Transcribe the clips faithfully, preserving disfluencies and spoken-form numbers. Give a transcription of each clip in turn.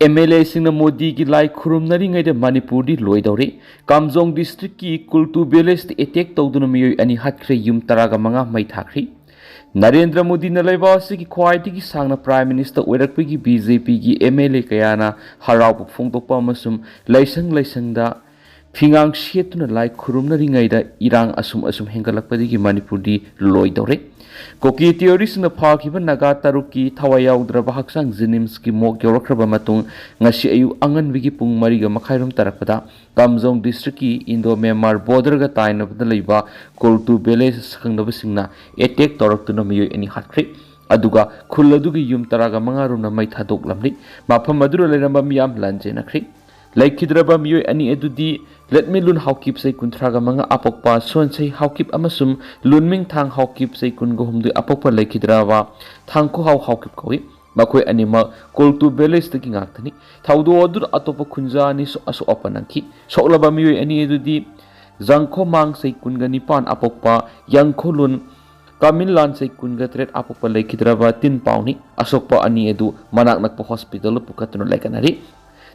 M L ꯑꯦꯁꯤꯡꯅ ꯃꯣꯗꯤꯒꯤ ꯂꯥꯏ ꯈꯨꯔꯨꯝꯅꯔꯤꯉꯩꯗ ꯃꯅꯤꯄꯨꯔꯗꯤ ꯂꯣꯏꯗꯧꯔꯦ꯫ ꯀꯥꯝꯖꯣꯡ ꯗꯤꯁꯇ꯭ꯔꯤꯛꯀꯤ ꯀꯨꯜꯇꯨ ꯚꯤꯂꯦꯖꯇ ꯑꯦꯇꯦꯛ ꯇꯧꯗꯨꯅ ꯃꯤꯑꯣꯏ ꯑꯅꯤ ꯍꯥꯠꯈ꯭ꯔꯦ, ꯌꯨꯝ ꯇꯔꯥꯒ ꯃꯉꯥ ꯃꯩ ꯊꯥꯈ꯭ꯔꯦ꯫ ꯅꯔꯦꯟꯗ꯭ꯔ ꯃꯣꯗꯤꯅ ꯂꯩꯕꯥꯛ ꯑꯁꯤꯒꯤ ꯈ꯭ꯋꯥꯏꯗꯒꯤ ꯁꯥꯡꯅ ꯄ꯭ꯔꯥꯏꯝ ꯃꯤꯅꯤꯁꯇꯔ ꯑꯣꯏꯔꯛꯄꯒꯤ ꯕꯤ ꯖꯦ ꯄꯤꯒꯤ ꯑꯦꯝ ꯑꯦꯜ ꯑꯦ ꯀꯌꯥꯅ ꯍꯔꯥꯎꯕ ꯐꯣꯡꯗꯣꯛꯄ ꯑꯃꯁꯨꯡ ꯂꯥꯏꯁꯪ ꯂꯥꯏꯁꯪꯗ ꯐꯤꯉꯥꯡ ꯁꯦꯠꯇꯨꯅ ꯂꯥꯏ ꯈꯨꯔꯨꯝꯅꯔꯤꯉꯩꯗ ꯏꯔꯥꯡ ꯑꯁꯨꯝ ꯑꯁꯨꯝ ꯍꯦꯟꯒꯠꯂꯛꯄꯗꯒꯤ ꯃꯅꯤꯄꯨꯔꯗꯤ ꯂꯣꯏꯗꯧꯔꯦ꯫ ꯀꯨꯀꯤ ꯇꯦꯔꯣꯔꯤꯁ꯭ꯠꯅ ꯐꯥꯈꯤꯕ ꯅꯥꯒꯥ ꯇꯔꯨꯛꯀꯤ ꯊꯋꯥꯏ ꯌꯥꯎꯗ꯭ꯔꯕ ꯍꯛꯆꯥꯡ ꯖꯦꯅꯤꯝꯁꯀꯤ ꯃꯣꯔꯒ ꯌꯧꯔꯛꯈ꯭ꯔꯕ ꯃꯇꯨꯡ ꯉꯁꯤ ꯑꯌꯨꯛ ꯑꯉꯟꯕꯒꯤ ꯄꯨꯡ ꯃꯔꯤꯒ ꯃꯈꯥꯏꯔꯣꯝ ꯇꯥꯔꯛꯄꯗ ꯀꯥꯝꯖꯣꯡ ꯗꯤꯁꯇ꯭ꯔꯤꯛꯀꯤ ꯏꯟꯗꯣ ꯃ꯭ꯌꯥꯟꯃꯥꯔ ꯕꯣꯔꯗꯔꯒ ꯇꯥꯏꯅꯕꯗ ꯂꯩꯕ ꯀꯨꯜꯇꯨ ꯚꯤꯂꯦꯖ ꯁꯪꯅꯕꯁꯤꯡꯅ ꯑꯦꯇꯦꯛ ꯇꯧꯔꯛꯇꯨꯅ ꯃꯤꯑꯣꯏ ꯑꯅꯤ ꯍꯥꯠꯈ꯭ꯔꯦ꯫ ꯑꯗꯨꯒ ꯈꯨꯜ ꯑꯗꯨꯒꯤ ꯌꯨꯝ ꯇꯔꯥꯒ ꯃꯉꯥ ꯔꯣꯝꯅ ꯃꯩ ꯊꯥꯗꯣꯛꯂꯝꯂꯤ꯫ ꯃꯐꯝ ꯑꯗꯨꯗ ꯂꯩꯔꯝꯕ ꯃꯤꯌꯥꯝ ꯂꯥꯟꯖꯦꯟꯅꯈ꯭ꯔꯦ꯫ ꯂꯩꯈꯤꯗ꯭ꯔꯕ ꯃꯤꯑꯣꯏ ꯑꯅꯤ ꯑꯗꯨꯗꯤ ꯂꯦꯠꯃꯤꯂꯨꯟ ꯍꯥꯎꯀꯤꯞ ꯆꯍꯤ ꯀꯨꯟꯊ꯭ꯔꯥꯒ ꯃꯉꯥ ꯑꯄꯣꯛꯄ ꯁꯣꯟꯁꯩ ꯍꯥꯎꯀꯤꯞ ꯑꯃꯁꯨꯡ ꯂꯨꯟꯃꯤꯡ ꯊꯥꯡ ꯍꯥꯎꯀꯤꯞ ꯆꯍꯤ ꯀꯨꯟꯒ ꯍꯨꯝꯗꯣꯏ ꯑꯄꯣꯛꯄ ꯂꯩꯈꯤꯗ꯭ꯔꯕ ꯊꯥꯡꯈꯨꯍꯥꯎ ꯍꯥꯎꯀꯤꯞ ꯀꯧꯏ꯫ ꯃꯈꯣꯏ ꯑꯅꯤꯃꯛ ꯀꯣꯜꯇꯨ ꯚꯤꯂꯦꯖꯇꯒꯤ ꯉꯥꯛꯇꯅꯤ꯫ ꯊꯧꯗꯣꯛ ꯑꯗꯨꯗ ꯑꯇꯣꯞꯄ ꯈꯨꯟꯖꯥ ꯑꯅꯤꯁꯨ ꯑꯁꯣꯛ ꯑꯄꯟ ꯅꯪꯈꯤ꯫ ꯁꯣꯛꯂꯕ ꯃꯤꯑꯣꯏ ꯑꯅꯤ ꯑꯗꯨꯗꯤ ꯖꯥꯡꯈꯣꯃꯥꯡ ꯆꯍꯤ ꯀꯨꯟꯒ ꯅꯤꯄꯥꯟ ꯑꯄꯣꯛꯄ ꯌꯥꯡꯈꯣꯂꯨꯟ ꯀꯥꯃꯤꯟꯂꯥꯟ ꯆꯍꯤ ꯀꯨꯟꯒ ꯇꯔꯦꯠ ꯑꯄꯣꯛꯄ ꯂꯩꯈꯤꯗ꯭ꯔꯕ ꯇꯤꯟ ꯄꯥꯎꯅꯤ꯫ ꯑꯁꯣꯛꯄ ꯑꯅꯤ ꯑꯗꯨ ꯃꯅꯥꯛ ꯅꯛꯄ ꯍꯣꯁꯄꯤꯇꯥꯜꯗ ꯄꯨꯈꯠꯇꯨꯅ ꯂꯥꯏꯀꯠꯅꯔꯤ꯫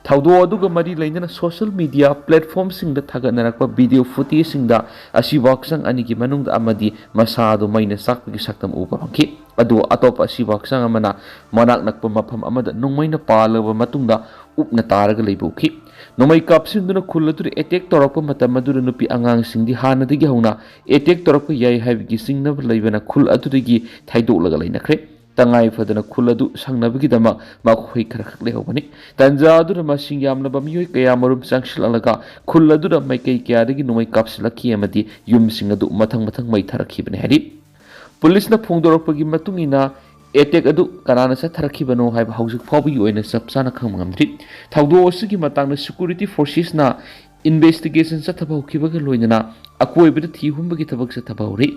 ꯊꯧꯗꯣꯛ ꯑꯗꯨꯒ ꯃꯔꯤ ꯂꯩꯅꯅ ꯁꯣꯁꯤꯌꯦꯜ ꯃꯤꯗꯤꯌꯥ ꯄ꯭ꯂꯦꯠꯐꯣꯔꯝꯁꯤꯡꯗ ꯊꯥꯒꯠꯅꯔꯛꯄ ꯚꯤꯗꯤꯑꯣ ꯐꯨꯇꯦꯖꯁꯤꯡꯗ ꯑꯁꯤꯕ ꯍꯛꯆꯥꯡ ꯑꯅꯤꯒꯤ ꯃꯅꯨꯡꯗ ꯑꯃꯗꯤ ꯃꯁꯥ ꯑꯗꯨ ꯃꯩꯅ ꯆꯥꯛꯄꯒꯤ ꯁꯛꯇꯝ ꯎꯕ ꯐꯪꯈꯤ꯫ ꯑꯗꯨꯒ ꯑꯇꯣꯞꯄ ꯑꯁꯤꯕ ꯍꯛꯆꯥꯡ ꯑꯃꯅ ꯃꯅꯥꯛ ꯅꯛꯄ ꯃꯐꯝ ꯑꯃꯗ ꯅꯣꯡꯃꯩꯅ ꯄꯥꯜꯂꯕ ꯃꯇꯨꯡꯗ ꯎꯞꯅ ꯇꯥꯔꯒ ꯂꯩꯕ ꯎꯈꯤ꯫ ꯅꯣꯡꯃꯩ ꯀꯥꯞꯁꯤꯟꯗꯨꯅ ꯈꯨꯜ ꯑꯗꯨꯗ ꯑꯦꯇꯦꯛ ꯇꯧꯔꯛꯄ ꯃꯇꯝ ꯑꯗꯨꯗ ꯅꯨꯄꯤ ꯑꯉꯥꯡꯁꯤꯡꯗꯤ ꯍꯥꯟꯅꯗꯒꯤ ꯍꯧꯅ ꯑꯦꯇꯦꯛ ꯇꯧꯔꯛꯄ ꯌꯥꯏ ꯍꯥꯏꯕꯒꯤ ꯆꯤꯡꯅꯕ ꯂꯩꯕꯅ ꯈꯨꯜ ꯑꯗꯨꯗꯒꯤ ꯊꯩꯗꯣꯛꯂꯒ ꯂꯩꯅꯈ꯭ꯔꯦ꯫ ꯇꯉꯥꯏ ꯐꯗꯅ ꯈꯨꯜ ꯑꯗꯨ ꯁꯪꯅꯕꯒꯤꯗꯃꯛ ꯃꯈꯣꯏ ꯈꯔꯈꯛ ꯂꯩꯍꯧꯕꯅꯤ꯫ ꯇꯟꯖꯥ ꯑꯗꯨꯗ ꯃꯁꯤꯡ ꯌꯥꯝꯂꯕ ꯃꯤꯑꯣꯏ ꯀꯌꯥꯃꯔꯨꯝ ꯆꯪꯁꯤꯜꯂꯛꯂꯒ ꯈꯨꯜ ꯑꯗꯨꯗ ꯃꯥꯏꯀꯩ ꯀꯌꯥꯗꯒꯤ ꯅꯣꯡꯃꯩ ꯀꯥꯞꯁꯤꯜꯂꯛꯈꯤ ꯑꯃꯗꯤ ꯌꯨꯝꯁꯤꯡ ꯑꯗꯨ ꯃꯊꯪ ꯃꯊꯪ ꯃꯩ ꯊꯥꯔꯛꯈꯤꯕꯅꯤ ꯍꯥꯏꯔꯤ꯫ ꯄꯨꯂꯤꯁꯅ ꯐꯣꯡꯗꯣꯔꯛꯄꯒꯤ ꯃꯇꯨꯡ ꯏꯟꯅ, ꯑꯦꯇꯦꯛ ꯑꯗꯨ ꯀꯅꯥꯅ ꯆꯠꯊꯔꯛꯈꯤꯕꯅꯣ ꯍꯥꯏꯕ ꯍꯧꯖꯤꯛ ꯐꯥꯎꯕꯒꯤ ꯑꯣꯏꯅ ꯆꯞ ꯆꯥꯅ ꯈꯪꯕ ꯉꯝꯗ꯭ꯔꯤ꯫ ꯊꯧꯗꯣꯛ ꯑꯁꯤꯒꯤ ꯃꯇꯥꯡꯗ ꯁꯦꯀ꯭ꯌꯨꯔꯤꯇꯤ ꯐꯣꯔꯁꯦꯁꯅ ꯏꯟꯚꯦꯁꯇꯤꯒꯦꯁꯟ ꯆꯠꯊꯕ ꯍꯧꯈꯤꯕꯒ ꯂꯣꯏꯅꯅ ꯑꯀꯣꯏꯕꯗ ꯊꯤ ꯍꯨꯝꯕꯒꯤ ꯊꯕꯛ ꯆꯠꯊꯕ ꯍꯧꯔꯤ꯫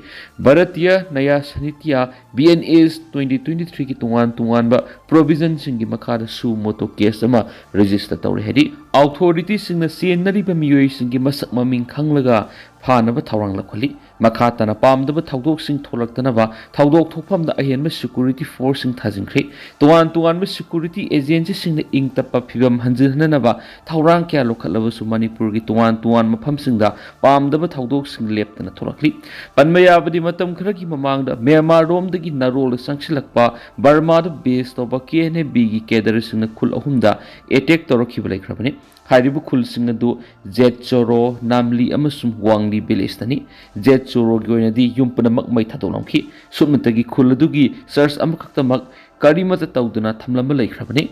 Bharatiya Nyaya Sanhita, B N S, twenty twenty ꯊ꯭ꯔꯤꯒꯤ ꯇꯣꯉꯥꯟ ꯇꯣꯉꯥꯟꯕ ꯄ꯭ꯔꯣꯚꯤꯖꯟꯁꯤꯡꯒꯤ ꯃꯈꯥꯗ ꯁꯨ ꯃꯣꯇꯣ ꯀꯦꯁ ꯑꯃ ꯔꯦꯖꯤꯁꯇꯔ ꯇꯧꯔꯦ ꯍꯥꯏꯔꯤ꯫ ꯑꯣꯊꯣꯔꯤꯇꯤꯁꯤꯡꯅ ꯆꯦꯟꯅꯔꯤꯕ ꯃꯤꯑꯣꯏꯁꯤꯡꯒꯤ ꯃꯁꯛ ꯃꯃꯤꯡ ꯈꯪꯂꯒ ꯐꯥꯅꯕ ꯊꯧꯔꯥꯡ ꯂꯧꯈꯠꯂꯤ꯫ ꯃꯈꯥ ꯇꯥꯅ ꯄꯥꯝꯗꯕ ꯊꯧꯗꯣꯛꯁꯤꯡ ꯊꯣꯛꯂꯛꯇꯅꯕ ꯊꯧꯗꯣꯛ ꯊꯣꯛꯐꯝꯗ ꯑꯍꯦꯟꯕ security forceꯁꯤꯡ ꯊꯥꯖꯤꯟꯈ꯭ꯔꯦ꯫ ꯇꯣꯉꯥꯟ ꯇꯣꯉꯥꯟꯕ security agencyꯁꯤꯡꯅ ꯏꯪ ꯇꯞꯄ ꯐꯤꯕꯝ ꯍꯟꯖꯤꯟꯍꯟꯅꯕ ꯊꯧꯔꯥꯡ ꯀꯌꯥ ꯂꯧꯈꯠꯂꯕꯁꯨ ꯃꯅꯤꯄꯨꯔꯒꯤ ꯇꯣꯉꯥꯟ ꯇꯣꯉꯥꯟꯕ ꯃꯐꯝꯁꯤꯡꯗ ꯄꯥꯝꯗꯕ ꯊꯧꯗꯣꯛꯁꯤꯡ ꯂꯦꯞꯇꯅ ꯊꯣꯛꯂꯛꯂꯤ꯫ ꯄꯟꯕ ꯌꯥꯕꯗꯤ, ꯃꯇꯝ ꯈꯔꯒꯤ ꯃꯃꯥꯡꯗ ꯃ꯭ꯌꯥꯟꯃꯥꯔꯔꯣꯝꯗꯒꯤ ꯅꯥꯔꯣꯜꯗ ꯆꯪꯁꯤꯜꯂꯛꯄ ꯕꯔꯃꯥꯗ base ꯇꯧꯕ KNA Bꯒꯤ cadreꯁꯤꯡꯅ ꯈꯨꯜ ꯑꯍꯨꯝꯗ attack ꯇꯧꯔꯛꯈꯤꯕ ꯂꯩꯈ꯭ꯔꯕꯅꯤ꯫ ꯍꯥꯏꯔꯤꯕ ꯈꯨꯜꯁꯤꯡ ꯑꯗꯨ ꯖꯦꯠ ꯆꯣꯔꯣ, ꯅꯥꯝꯂꯤ ꯑꯃꯁꯨꯡ ꯋꯥꯡꯂꯤ villageꯇꯅꯤ꯫ ꯖꯦꯠ ꯆꯣꯔꯣꯒꯤ ꯑꯣꯏꯅꯗꯤ ꯌꯨꯝ ꯄꯨꯝꯅꯃꯛ ꯃꯩ ꯊꯥꯗꯣꯛꯂꯝꯈꯤ꯫ ꯁꯨꯞꯅꯇꯒꯤ ꯈꯨꯜ ꯑꯗꯨꯒꯤ church ꯑꯃꯈꯛꯇꯃꯛ ꯀꯔꯤꯃꯠꯇ ꯇꯧꯗꯅ ꯊꯝꯂꯝꯕ ꯂꯩꯈ꯭ꯔꯕꯅꯤ꯫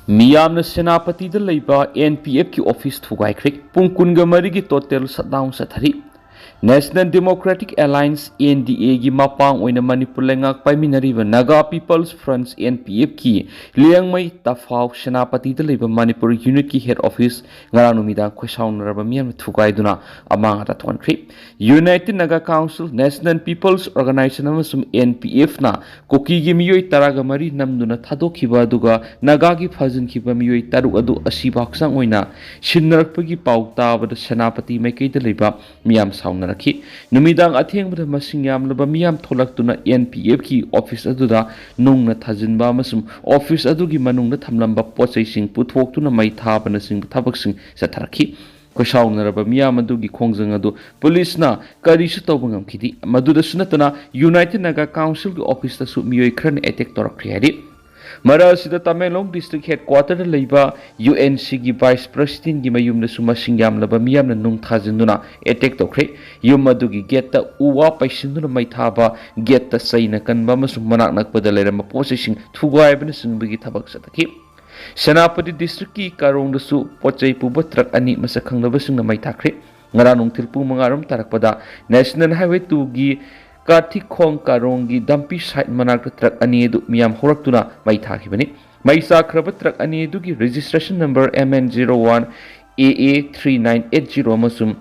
ꯃꯤꯌꯥꯝꯅ ꯁꯦꯅꯥꯄꯇꯤꯗ ꯂꯩꯕ NPFꯀꯤ office ꯊꯨꯒꯥꯏꯈ꯭ꯔꯦ꯫ ꯄꯨꯡ ꯀꯨꯟꯒ ꯃꯔꯤꯒꯤ total shutdown ꯆꯠꯊꯔꯤ꯫ National Democratic Alliance, NDAꯒꯤ ꯃꯄꯥꯡ ꯑꯣꯏꯅ ꯃꯅꯤꯄꯨꯔ ꯂꯩꯉꯥꯛ ꯄꯥꯏꯃꯤꯟꯅꯔꯤꯕ Naga People's Front, NPFꯀꯤ ꯂꯤꯌꯥꯡꯃꯩ ꯇꯐꯥꯎ ꯁꯦꯅꯥꯄꯇꯤꯗ ꯂꯩꯕ ꯃꯅꯤꯄꯨꯔ unitꯀꯤ head office ꯉꯔꯥꯡ ꯅꯨꯃꯤꯗꯥꯡ ꯈꯣꯏꯁꯥꯎꯅꯔꯕ ꯃꯤꯌꯥꯝꯅ ꯊꯨꯒꯥꯏꯗꯨꯅ ꯑꯃꯥꯡ ꯑꯇꯥ ꯊꯣꯛꯍꯟꯈ꯭ꯔꯦ꯫ United Naga Council, National People's Organization ꯑꯃꯁꯨꯡ NPFꯅ ꯀꯨꯀꯤꯒꯤ ꯃꯤꯑꯣꯏ ꯇꯔꯥꯒ ꯃꯔꯤ ꯅꯝꯗꯨꯅ ꯊꯥꯗꯣꯛꯈꯤꯕ ꯑꯗꯨꯒ ꯅꯥꯒꯥꯒꯤ ꯐꯥꯖꯤꯟꯈꯤꯕ ꯃꯤꯑꯣꯏ ꯇꯔꯨꯛ ꯑꯗꯨ ꯑꯁꯤꯕ ꯍꯛꯆꯥꯡ ꯑꯣꯏꯅ ꯁꯤꯟꯅꯔꯛꯄꯒꯤ ꯄꯥꯎ ꯇꯥꯕꯗ ꯁꯦꯅꯥꯄꯇꯤ ꯃꯥꯏꯀꯩꯗ ꯂꯩꯕ ꯃꯤꯌꯥꯝ ꯁꯥꯎꯅꯔꯛꯈꯤ꯫ ꯅꯨꯃꯤꯗꯥꯡ ꯑꯊꯦꯡꯕꯗ ꯃꯁꯤꯡ ꯌꯥꯝꯂꯕ ꯃꯤꯌꯥꯝ ꯊꯣꯛꯂꯛꯇꯨꯅ NPFꯀꯤ office ꯑꯗꯨꯗ ꯅꯨꯡꯅ ꯊꯥꯖꯤꯟꯕ ꯑꯃꯁꯨꯡ office ꯑꯗꯨꯒꯤ ꯃꯅꯨꯡꯗ ꯊꯝꯂꯝꯕ ꯄꯣꯠꯆꯩꯁꯤꯡ ꯄꯨꯊꯣꯛꯇꯨꯅ ꯃꯩ ꯊꯥꯕꯅꯆꯤꯡꯕ ꯊꯕꯛꯁꯤꯡ ꯆꯠꯊꯔꯛꯈꯤ꯫ ꯈꯣꯏꯁꯥꯎꯅꯔꯕ ꯃꯤꯌꯥꯝ ꯑꯗꯨꯒꯤ ꯈꯣꯡꯖꯪ ꯑꯗꯨ ꯄꯨꯂꯤꯁꯅ ꯀꯔꯤꯁꯨ ꯇꯧꯕ ꯉꯝꯈꯤꯗꯦ꯫ ꯃꯗꯨꯗꯁꯨ ꯅꯠꯇꯅ United Naga Councilꯒꯤ officeꯇꯁꯨ ꯃꯤꯑꯣꯏ ꯈꯔꯅ attack ꯇꯧꯔꯛꯈ꯭ꯔꯦ ꯍꯥꯏꯔꯤ꯫ ꯃꯔꯛ ꯑꯁꯤꯗ ꯇꯃꯦꯡꯂꯣꯡ district headquarterꯗ ꯂꯩꯕ UNCꯒꯤ vice presidentꯀꯤ ꯃꯌꯨꯝꯗꯁꯨ ꯃꯁꯤꯡ ꯌꯥꯝꯂꯕ ꯃꯤꯌꯥꯝꯅ ꯅꯨꯡ ꯊꯥꯖꯤꯟꯗꯨꯅ attack ꯇꯧꯈ꯭ꯔꯦ꯫ ꯌꯨꯝ ꯑꯗꯨꯒꯤ gateꯇ ꯎ ꯋꯥ ꯄꯩꯁꯤꯟꯗꯨꯅ ꯃꯩ ꯊꯥꯕ, gateꯇ ꯆꯩꯅ ꯀꯟꯕ ꯑꯃꯁꯨꯡ ꯃꯅꯥꯛ ꯅꯛꯄꯗ ꯂꯩꯔꯝꯕ ꯄꯣꯠꯆꯩꯁꯤꯡ ꯊꯨꯒꯥꯏꯕꯅꯆꯤꯡꯕꯒꯤ ꯊꯕꯛ ꯆꯠꯊꯈꯤ꯫ ꯁꯦꯅꯥꯄꯇꯤ districtꯀꯤ ꯀꯥꯔꯣꯡꯗꯁꯨ ꯄꯣꯠ ꯆꯩ ꯄꯨꯕ truck ꯑꯅꯤ ꯃꯁꯛ ꯈꯪꯗꯕꯁꯤꯡꯅ ꯃꯩ ꯊꯥꯈ꯭ꯔꯦ꯫ ꯉꯔꯥꯡ ꯅꯨꯡꯊꯤꯜ ꯄꯨꯡ ꯃꯉꯥ ꯔꯣꯝ ꯇꯥꯔꯛꯄꯗ National Highway twoꯒꯤ ꯀꯥꯊꯤꯈꯣꯡ ꯀꯥꯔꯣꯡꯒꯤ ꯗꯝꯄꯤ site ꯃꯅꯥꯛꯇ truck ꯑꯅꯤ ꯑꯗꯨ ꯃꯤꯌꯥꯝ ꯍꯧꯔꯛꯇꯨꯅ ꯃꯩ ꯊꯥꯈꯤꯕꯅꯤ꯫ ꯃꯩ ꯆꯥꯛꯈ꯭ꯔꯕ truck ꯑꯅꯤ ꯑꯗꯨꯒꯤ registration number MN zero one AA three nine eight zero ꯑꯃꯁꯨꯡ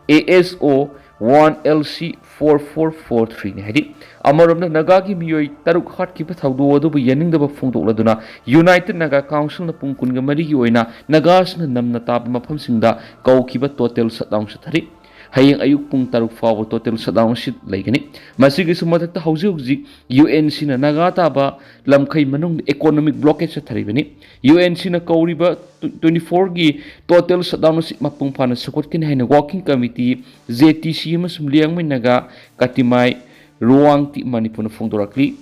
ASO one LC four four four threeꯅꯤ ꯍꯥꯏꯔꯤ꯫ ꯑꯃꯔꯣꯝꯗ, ꯅꯥꯒꯥꯒꯤ ꯃꯤꯑꯣꯏ ꯇꯔꯨꯛ ꯍꯥꯠꯈꯤꯕ ꯊꯧꯗꯣꯛ ꯑꯗꯨꯕꯨ ꯌꯥꯅꯤꯡꯗꯕ ꯐꯣꯡꯗꯣꯛꯂꯗꯨꯅ United Naga Councilꯅ ꯄꯨꯡ ꯀꯨꯟꯒ ꯃꯔꯤꯒꯤ ꯑꯣꯏꯅ ꯅꯥꯒꯥꯁꯤꯡꯅ ꯅꯝꯅ ꯇꯥꯕ ꯃꯐꯝꯁꯤꯡꯗ ꯀꯧꯈꯤꯕ total shutdown ꯆꯠꯊꯔꯤ꯫ ꯍꯌꯦꯡ ꯑꯌꯨꯛ ꯄꯨꯡ ꯇꯔꯨꯛ ꯐꯥꯎꯕ total shutdown ꯑꯁꯤ ꯂꯩꯒꯅꯤ꯫ ꯃꯁꯤꯒꯤꯁꯨ ꯃꯊꯛꯇ ꯍꯧꯖꯤꯛ ꯍꯧꯖꯤꯛ ꯌꯨ ꯑꯦꯟ ꯁꯤꯅ ꯅꯥꯒꯥ ꯇꯥꯕ ꯂꯝꯈꯩ ꯃꯅꯨꯡꯗ economic blockade ꯆꯠꯊꯔꯤꯕꯅꯤ꯫ ꯌꯨ ꯑꯦꯟ ꯁꯤꯅ ꯀꯧꯔꯤꯕ twenty fourꯒꯤ total shutdown ꯑꯁꯤ ꯃꯄꯨꯡ ꯐꯥꯅ ꯁꯧꯒꯠꯀꯅꯤ ꯍꯥꯏꯅ working committee, J T C ꯑꯃꯁꯨꯡ ꯂꯤꯌꯥꯡꯃꯩ ꯅꯥꯒꯥ ꯀꯇꯤꯃꯥꯏ ꯔꯣꯋꯥꯡꯇꯤ ꯃꯅꯤꯄꯨꯔꯅ ꯐꯣꯡꯗꯣꯔꯛꯂꯤ꯫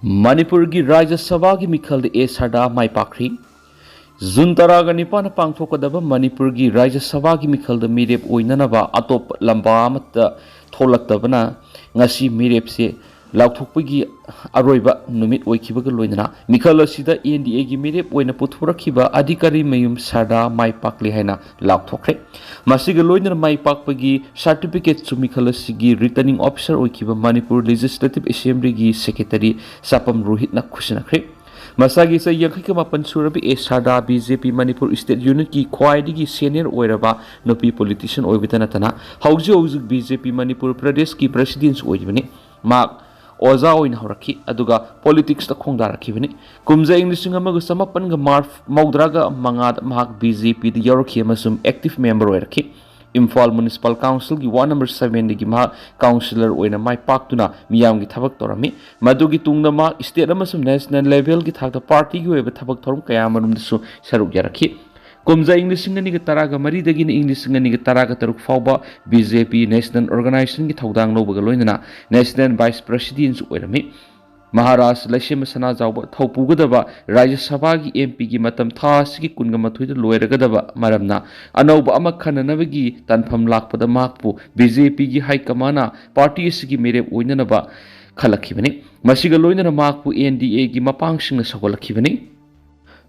ꯃꯅꯤꯄꯨꯔꯒꯤ ꯔꯥꯖ꯭ꯌ ꯁꯚꯥꯒꯤ ꯃꯤꯈꯜꯗ ꯑꯦ ꯁꯔꯗꯥ ꯃꯥꯏ ꯄꯥꯛꯈ꯭ꯔꯤ꯫ ꯖꯨꯟ ꯇꯔꯥꯒ ꯅꯤꯄꯥꯟꯗ ꯄꯥꯡꯊꯣꯛꯀꯗꯕ ꯃꯅꯤꯄꯨꯔꯒꯤ ꯔꯥꯖ꯭ꯌ ꯁꯚꯥꯒꯤ ꯃꯤꯈꯜꯗ ꯃꯤꯔꯦꯞ ꯑꯣꯏꯅꯅꯕ ꯑꯇꯣꯞꯄ ꯂꯝꯕꯥ ꯑꯃꯠꯇ ꯊꯣꯛꯂꯛꯇꯕꯅ ꯉꯁꯤ ꯃꯤꯔꯦꯞꯁꯦ ꯂꯥꯎꯊꯣꯛꯄꯒꯤ ꯑꯔꯣꯏꯕ ꯅꯨꯃꯤꯠ ꯑꯣꯏꯈꯤꯕꯒ ꯂꯣꯏꯅꯅ ꯃꯤꯈꯜ ꯑꯁꯤꯗ ꯑꯦꯟ ꯗꯤ ꯑꯦꯒꯤ ꯃꯤꯔꯦꯞ ꯑꯣꯏꯅ ꯄꯨꯊꯣꯔꯛꯈꯤꯕ ꯑꯙꯤꯀꯥꯔꯤ ꯃꯌꯨꯝ ꯁꯔꯗꯥ ꯃꯥꯏ ꯄꯥꯛꯂꯦ ꯍꯥꯏꯅ ꯂꯥꯎꯊꯣꯛꯈ꯭ꯔꯦ꯫ ꯃꯁꯤꯒ ꯂꯣꯏꯅꯅ ꯃꯥꯏ ꯄꯥꯛꯄꯒꯤ certificateꯁꯨ ꯃꯤꯈꯜ ꯑꯁꯤꯒꯤ returning officer ꯑꯣꯏꯈꯤꯕ ꯃꯅꯤꯄꯨꯔ Legislative Assemblyꯒꯤ secretary ꯆꯥꯄꯝ ꯔꯣꯍꯤꯠꯅ ꯈꯨꯠꯁꯤꯟꯅꯈ꯭ꯔꯦ꯫ ꯃꯁꯥꯒꯤ ꯆꯍꯤ ꯌꯥꯡꯈꯩꯒ ꯃꯥꯄꯟ ꯁꯨꯔꯕꯤ ꯑꯦ ꯁꯔꯗꯥ ꯕꯤ ꯖꯦ ꯄꯤ ꯃꯅꯤꯄꯨꯔ state unitꯀꯤ ꯈ꯭ꯋꯥꯏꯗꯒꯤ senior ꯑꯣꯏꯔꯕ ꯅꯨꯄꯤ politician ꯑꯣꯏꯕꯇ ꯅꯠꯇꯅ ꯍꯧꯖꯤꯛ ꯍꯧꯖꯤꯛ ꯕꯤ ꯖꯦ ꯄꯤ ꯃꯅꯤꯄꯨꯔ ꯄ꯭ꯔꯗꯦꯁꯀꯤ presidentꯁꯨ ꯑꯣꯏꯔꯤꯕꯅꯤ꯫ ꯃꯍꯥꯛ ꯑꯣꯖꯥ ꯑꯣꯏꯅ ꯍꯧꯔꯛꯈꯤ, ꯑꯗꯨꯒ politicsꯇ ꯈꯣꯡꯗꯥꯔꯛꯈꯤꯕꯅꯤ꯫ ꯀꯨꯝꯖꯥ ꯏꯪ ꯂꯤꯁꯤꯡ ꯑꯃꯒ ꯆꯃꯥꯄꯟꯒ ꯃꯔꯐꯨ ꯃꯧꯗ꯭ꯔꯥꯒ ꯃꯉꯥꯗ ꯃꯍꯥꯛ ꯕꯤ ꯖꯦ ꯄꯤꯗ ꯌꯥꯎꯔꯛꯈꯤ ꯑꯃꯁꯨꯡ active member ꯑꯣꯏꯔꯛꯈꯤ꯫ ꯏꯝꯐꯥꯜ Municipal Councilꯒꯤ ward number sevenꯗꯒꯤ ꯃꯍꯥꯛ councillor ꯑꯣꯏꯅ ꯃꯥꯏ ꯄꯥꯛꯇꯨꯅ ꯃꯤꯌꯥꯝꯒꯤ ꯊꯕꯛ ꯇꯧꯔꯝꯃꯤ꯫ ꯃꯗꯨꯒꯤ ꯇꯨꯡꯗ ꯃꯍꯥꯛ state ꯑꯃꯁꯨꯡ national levelꯒꯤ ꯊꯥꯛꯇ partyꯒꯤ ꯑꯣꯏꯕ ꯊꯕꯛ ꯊꯧꯔꯝ ꯀꯌꯥ ꯑꯃꯔꯣꯝꯗꯁꯨ ꯁꯔꯨꯛ ꯌꯥꯔꯛꯈꯤ꯫ ꯀꯨꯝꯖꯥ ꯏꯪ ꯂꯤꯁꯤꯡ ꯑꯅꯤꯒ ꯇꯔꯥꯒ ꯃꯔꯤꯗꯒꯤꯅ ꯏꯪ ꯂꯤꯁꯤꯡ ꯑꯅꯤꯒ ꯇꯔꯥꯒ ꯇꯔꯨꯛ ꯐꯥꯎꯕ ꯕꯤ ꯖꯦ ꯄꯤ national organizationꯒꯤ ꯊꯧꯗꯥꯡ ꯂꯧꯕꯒ ꯂꯣꯏꯅꯅ national vice presidentꯁꯨ ꯑꯣꯏꯔꯝꯃꯤ꯫ ꯃꯍꯥꯔꯥꯖ ꯂꯩꯁꯦꯝꯕ ꯁꯅꯥꯖꯥꯎꯕ ꯊꯧꯄꯨꯒꯗꯕ ꯔꯥꯖ꯭ꯌ ꯁꯚꯥꯒꯤ ꯑꯦꯝ ꯄꯤꯒꯤ ꯃꯇꯝ ꯊꯥ ꯑꯁꯤꯒꯤ ꯀꯨꯟꯒ ꯃꯥꯊꯣꯏꯗ ꯂꯣꯏꯔꯒꯗꯕ ꯃꯔꯝꯅ ꯑꯅꯧꯕ ꯑꯃ ꯈꯟꯅꯅꯕꯒꯤ ꯇꯥꯟꯐꯝ ꯂꯥꯛꯄꯗ ꯃꯍꯥꯛꯄꯨ ꯕꯤ ꯖꯦ ꯄꯤꯒꯤ high commandꯅ party ꯑꯁꯤꯒꯤ ꯃꯤꯔꯦꯞ ꯑꯣꯏꯅꯅꯕ ꯈꯜꯂꯛꯈꯤꯕꯅꯤ꯫ ꯃꯁꯤꯒ ꯂꯣꯏꯅꯅ ꯃꯍꯥꯛꯄꯨ ꯑꯦꯟ ꯗꯤ ꯑꯦꯒꯤ ꯃꯄꯥꯡꯁꯤꯡꯅ ꯁꯧꯒꯠꯂꯛꯈꯤꯕꯅꯤ꯫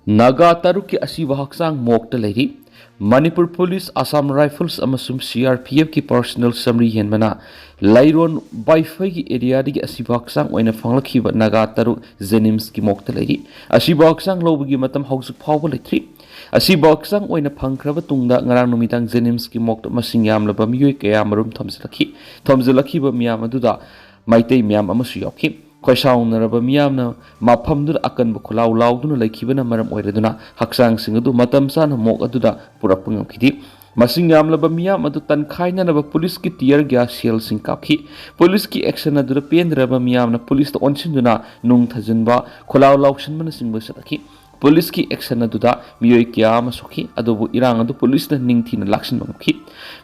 ꯅꯥꯒꯥ ꯇꯔꯨꯛꯀꯤ ꯑꯁꯤꯕ ꯍꯛꯆꯥꯡ morgueꯇ ꯂꯩꯔꯤ꯫ ꯃꯅꯤꯄꯨꯔ ꯄꯨꯂꯤꯁ, ꯑꯁꯥꯝ ꯔꯥꯏꯐꯜꯁ ꯑꯃꯁꯨꯡ ꯁꯤ ꯑꯥꯔ ꯄꯤ ꯑꯦꯐꯀꯤ personnel ꯆꯥꯃꯔꯤ ꯍꯦꯟꯕꯅ ꯂꯩꯔꯣꯟ ꯕꯥꯏꯐꯩꯒꯤ areaꯗꯒꯤ ꯑꯁꯤꯕ ꯍꯛꯆꯥꯡ ꯑꯣꯏꯅ ꯐꯪꯂꯛꯈꯤꯕ ꯅꯥꯒꯥ ꯇꯔꯨꯛ JNIMSꯀꯤ morgueꯇ ꯂꯩꯔꯤ꯫ ꯑꯁꯤꯕ ꯍꯛꯆꯥꯡ ꯂꯧꯕꯒꯤ ꯃꯇꯝ ꯍꯧꯖꯤꯛ ꯐꯥꯎꯕ ꯂꯩꯇ꯭ꯔꯤ꯫ ꯑꯁꯤꯕ ꯍꯛꯆꯥꯡ ꯑꯣꯏꯅ ꯐꯪꯈ꯭ꯔꯕ ꯇꯨꯡꯗ ꯉꯔꯥꯡ ꯅꯨꯃꯤꯗꯥꯡ JNIMSꯀꯤ morgueꯇ ꯃꯁꯤꯡ ꯌꯥꯝꯂꯕ ꯃꯤꯑꯣꯏ ꯀꯌꯥ ꯑꯃꯔꯣꯝ ꯊꯝꯖꯤꯜꯂꯛꯈꯤ꯫ ꯊꯝꯖꯤꯜꯂꯛꯈꯤꯕ ꯃꯤꯌꯥꯝ ꯑꯗꯨꯗ ꯃꯩꯇꯩ ꯃꯌꯥꯝ ꯑꯃꯁꯨ ꯌꯥꯎꯈꯤ꯫ ꯈꯣꯏꯁꯥꯎꯅꯔꯕ ꯃꯤꯌꯥꯝꯅ ꯃꯐꯝꯗꯨꯗ ꯑꯀꯟꯕ ꯈꯣꯜꯂꯥꯎ ꯂꯥꯎꯗꯨꯅ ꯂꯩꯈꯤꯕꯅ ꯃꯔꯝ ꯑꯣꯏꯔꯗꯨꯅ ꯍꯛꯆꯥꯡꯁꯤꯡ ꯑꯗꯨ ꯃꯇꯝ ꯆꯥꯅ morgue ꯑꯗꯨꯗ ꯄꯨꯔꯛꯄ ꯉꯝꯈꯤꯗꯦ꯫ ꯃꯁꯤꯡ ꯌꯥꯝꯂꯕ ꯃꯤꯌꯥꯝ ꯑꯗꯨ ꯇꯟꯈꯥꯏꯅꯅꯕ ꯄꯨꯂꯤꯁꯀꯤ tear gas shellꯁꯤꯡ ꯀꯥꯞꯈꯤ꯫ ꯄꯨꯂꯤꯁꯀꯤ action ꯑꯗꯨꯗ ꯄꯦꯟꯗ꯭ꯔꯕ ꯃꯤꯌꯥꯝꯅ ꯄꯨꯂꯤꯁꯇ ꯑꯣꯟꯁꯤꯟꯗꯨꯅ ꯅꯨꯡ ꯊꯥꯖꯤꯟꯕ, ꯈꯣꯜꯂꯥꯎ ꯂꯥꯎꯁꯤꯟꯕꯅꯆꯤꯡꯕ ꯆꯠꯊꯈꯤ꯫ ꯄꯨꯂꯤꯁꯀꯤ action ꯑꯗꯨꯗ ꯃꯤꯑꯣꯏ ꯀꯌꯥ ꯑꯃ ꯁꯣꯛꯈꯤ, ꯑꯗꯨꯕꯨ ꯏꯔꯥꯡ ꯑꯗꯨ ꯄꯨꯂꯤꯁꯅ ꯅꯤꯡꯊꯤꯅ ꯂꯥꯛꯁꯤꯟꯕ ꯉꯝꯈꯤ꯫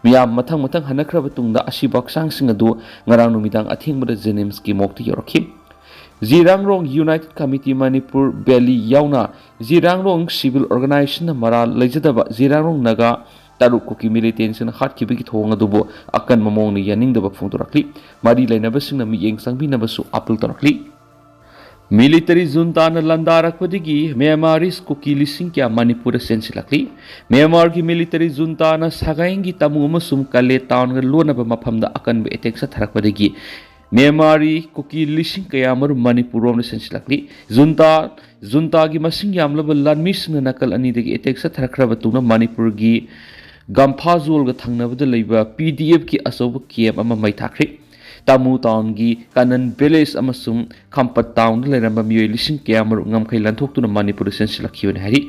ꯃꯤꯌꯥꯝ ꯃꯊꯪ ꯃꯊꯪ ꯍꯟꯅꯈ꯭ꯔꯕ ꯇꯨꯡꯗ ꯑꯁꯤꯕ ꯍꯛꯆꯥꯡꯁꯤꯡ ꯑꯗꯨ ꯉꯔꯥꯡ ꯅꯨꯃꯤꯗꯥꯡ ꯑꯊꯦꯡꯕꯗ JNIMSꯀꯤ morgueꯇ ꯌꯧꯔꯛꯈꯤ꯫ ꯖꯤꯔꯥꯡꯔꯣꯡ United Committee Manipur Valley ꯌꯥꯎꯅ ꯖꯤꯔꯥꯡꯔꯣꯡ civil organizationꯅ ꯃꯔꯥꯜ ꯂꯩꯖꯗꯕ ꯖꯤꯔꯥꯡꯔꯣꯡ ꯅꯥꯒꯥ ꯇꯔꯨꯛ ꯀꯨꯀꯤ militantꯁꯤꯡꯅ ꯍꯥꯠꯈꯤꯕꯒꯤ ꯊꯧꯑꯣꯡ ꯑꯗꯨꯕꯨ ꯑꯀꯟꯕ ꯃꯑꯣꯡꯗ ꯌꯥꯅꯤꯡꯗꯕ ꯐꯣꯡꯗꯣꯔꯛꯂꯤ꯫ ꯃꯔꯤ ꯂꯩꯅꯕꯁꯤꯡꯅ ꯃꯤꯠꯌꯦꯡ ꯆꯪꯕꯤꯅꯕꯁꯨ appeal ꯇꯧꯔꯛꯂꯤ꯫ Military juntaꯅ ꯂꯥꯟꯗꯥꯔꯛꯄꯗꯒꯤ Myanmarese ꯀꯨꯀꯤ ꯂꯤꯁꯤꯡ ꯀꯌꯥ ꯃꯅꯤꯄꯨꯔꯗ ꯆꯦꯟꯁꯤꯜꯂꯛꯂꯤ꯫ ꯃ꯭ꯌꯥꯟꯃꯥꯔꯒꯤ military juntaꯅ ꯁꯒꯥꯏꯡꯒꯤ ꯇꯥꯃꯨ ꯑꯃꯁꯨꯡ ꯀꯂꯦ townꯒ ꯂꯣꯟꯅꯕ ꯃꯐꯝꯗ ꯑꯀꯟꯕ attack ꯆꯠꯊꯔꯛꯄꯗꯒꯤ ꯃ꯭ꯌꯥꯟꯃꯥꯔꯤ ꯀꯨꯀꯤ ꯂꯤꯁꯤꯡ ꯀꯌꯥ ꯃꯔꯨꯝ ꯃꯅꯤꯄꯨꯔ ꯔꯣꯝꯗ ꯆꯦꯟꯁꯤꯜꯂꯛꯂꯤ꯫ Junta, juntaꯒꯤ ꯃꯁꯤꯡ ꯌꯥꯝꯂꯕ ꯂꯥꯟꯃꯤꯁꯤꯡꯅ ꯅꯥꯀꯜ ꯑꯅꯤꯗꯒꯤ attack ꯆꯠꯊꯔꯛꯈ꯭ꯔꯕ ꯇꯨꯡꯗ ꯃꯅꯤꯄꯨꯔꯒꯤ ꯒꯝꯐꯥꯖꯣꯜꯒ ꯊꯪꯅꯕꯗ ꯂꯩꯕ PDFꯀꯤ ꯑꯆꯧꯕ camp ꯑꯃ ꯃꯩ ꯊꯥꯈ꯭ꯔꯤ꯫ ꯇꯥꯃꯨ townꯒꯤ ꯀꯅꯟ village ꯑꯃꯁꯨꯡ ꯈꯝꯄꯠ townꯗ ꯂꯩꯔꯝꯕ ꯃꯤꯑꯣꯏ ꯂꯤꯁꯤꯡ ꯀꯌꯥ ꯃꯔꯨꯝ ꯉꯝꯈꯩ ꯂꯥꯟꯊꯣꯛꯇꯨꯅ ꯃꯅꯤꯄꯨꯔꯗ ꯆꯦꯟꯁꯤꯜꯂꯛꯈꯤꯕꯅꯤ ꯍꯥꯏꯔꯤ꯫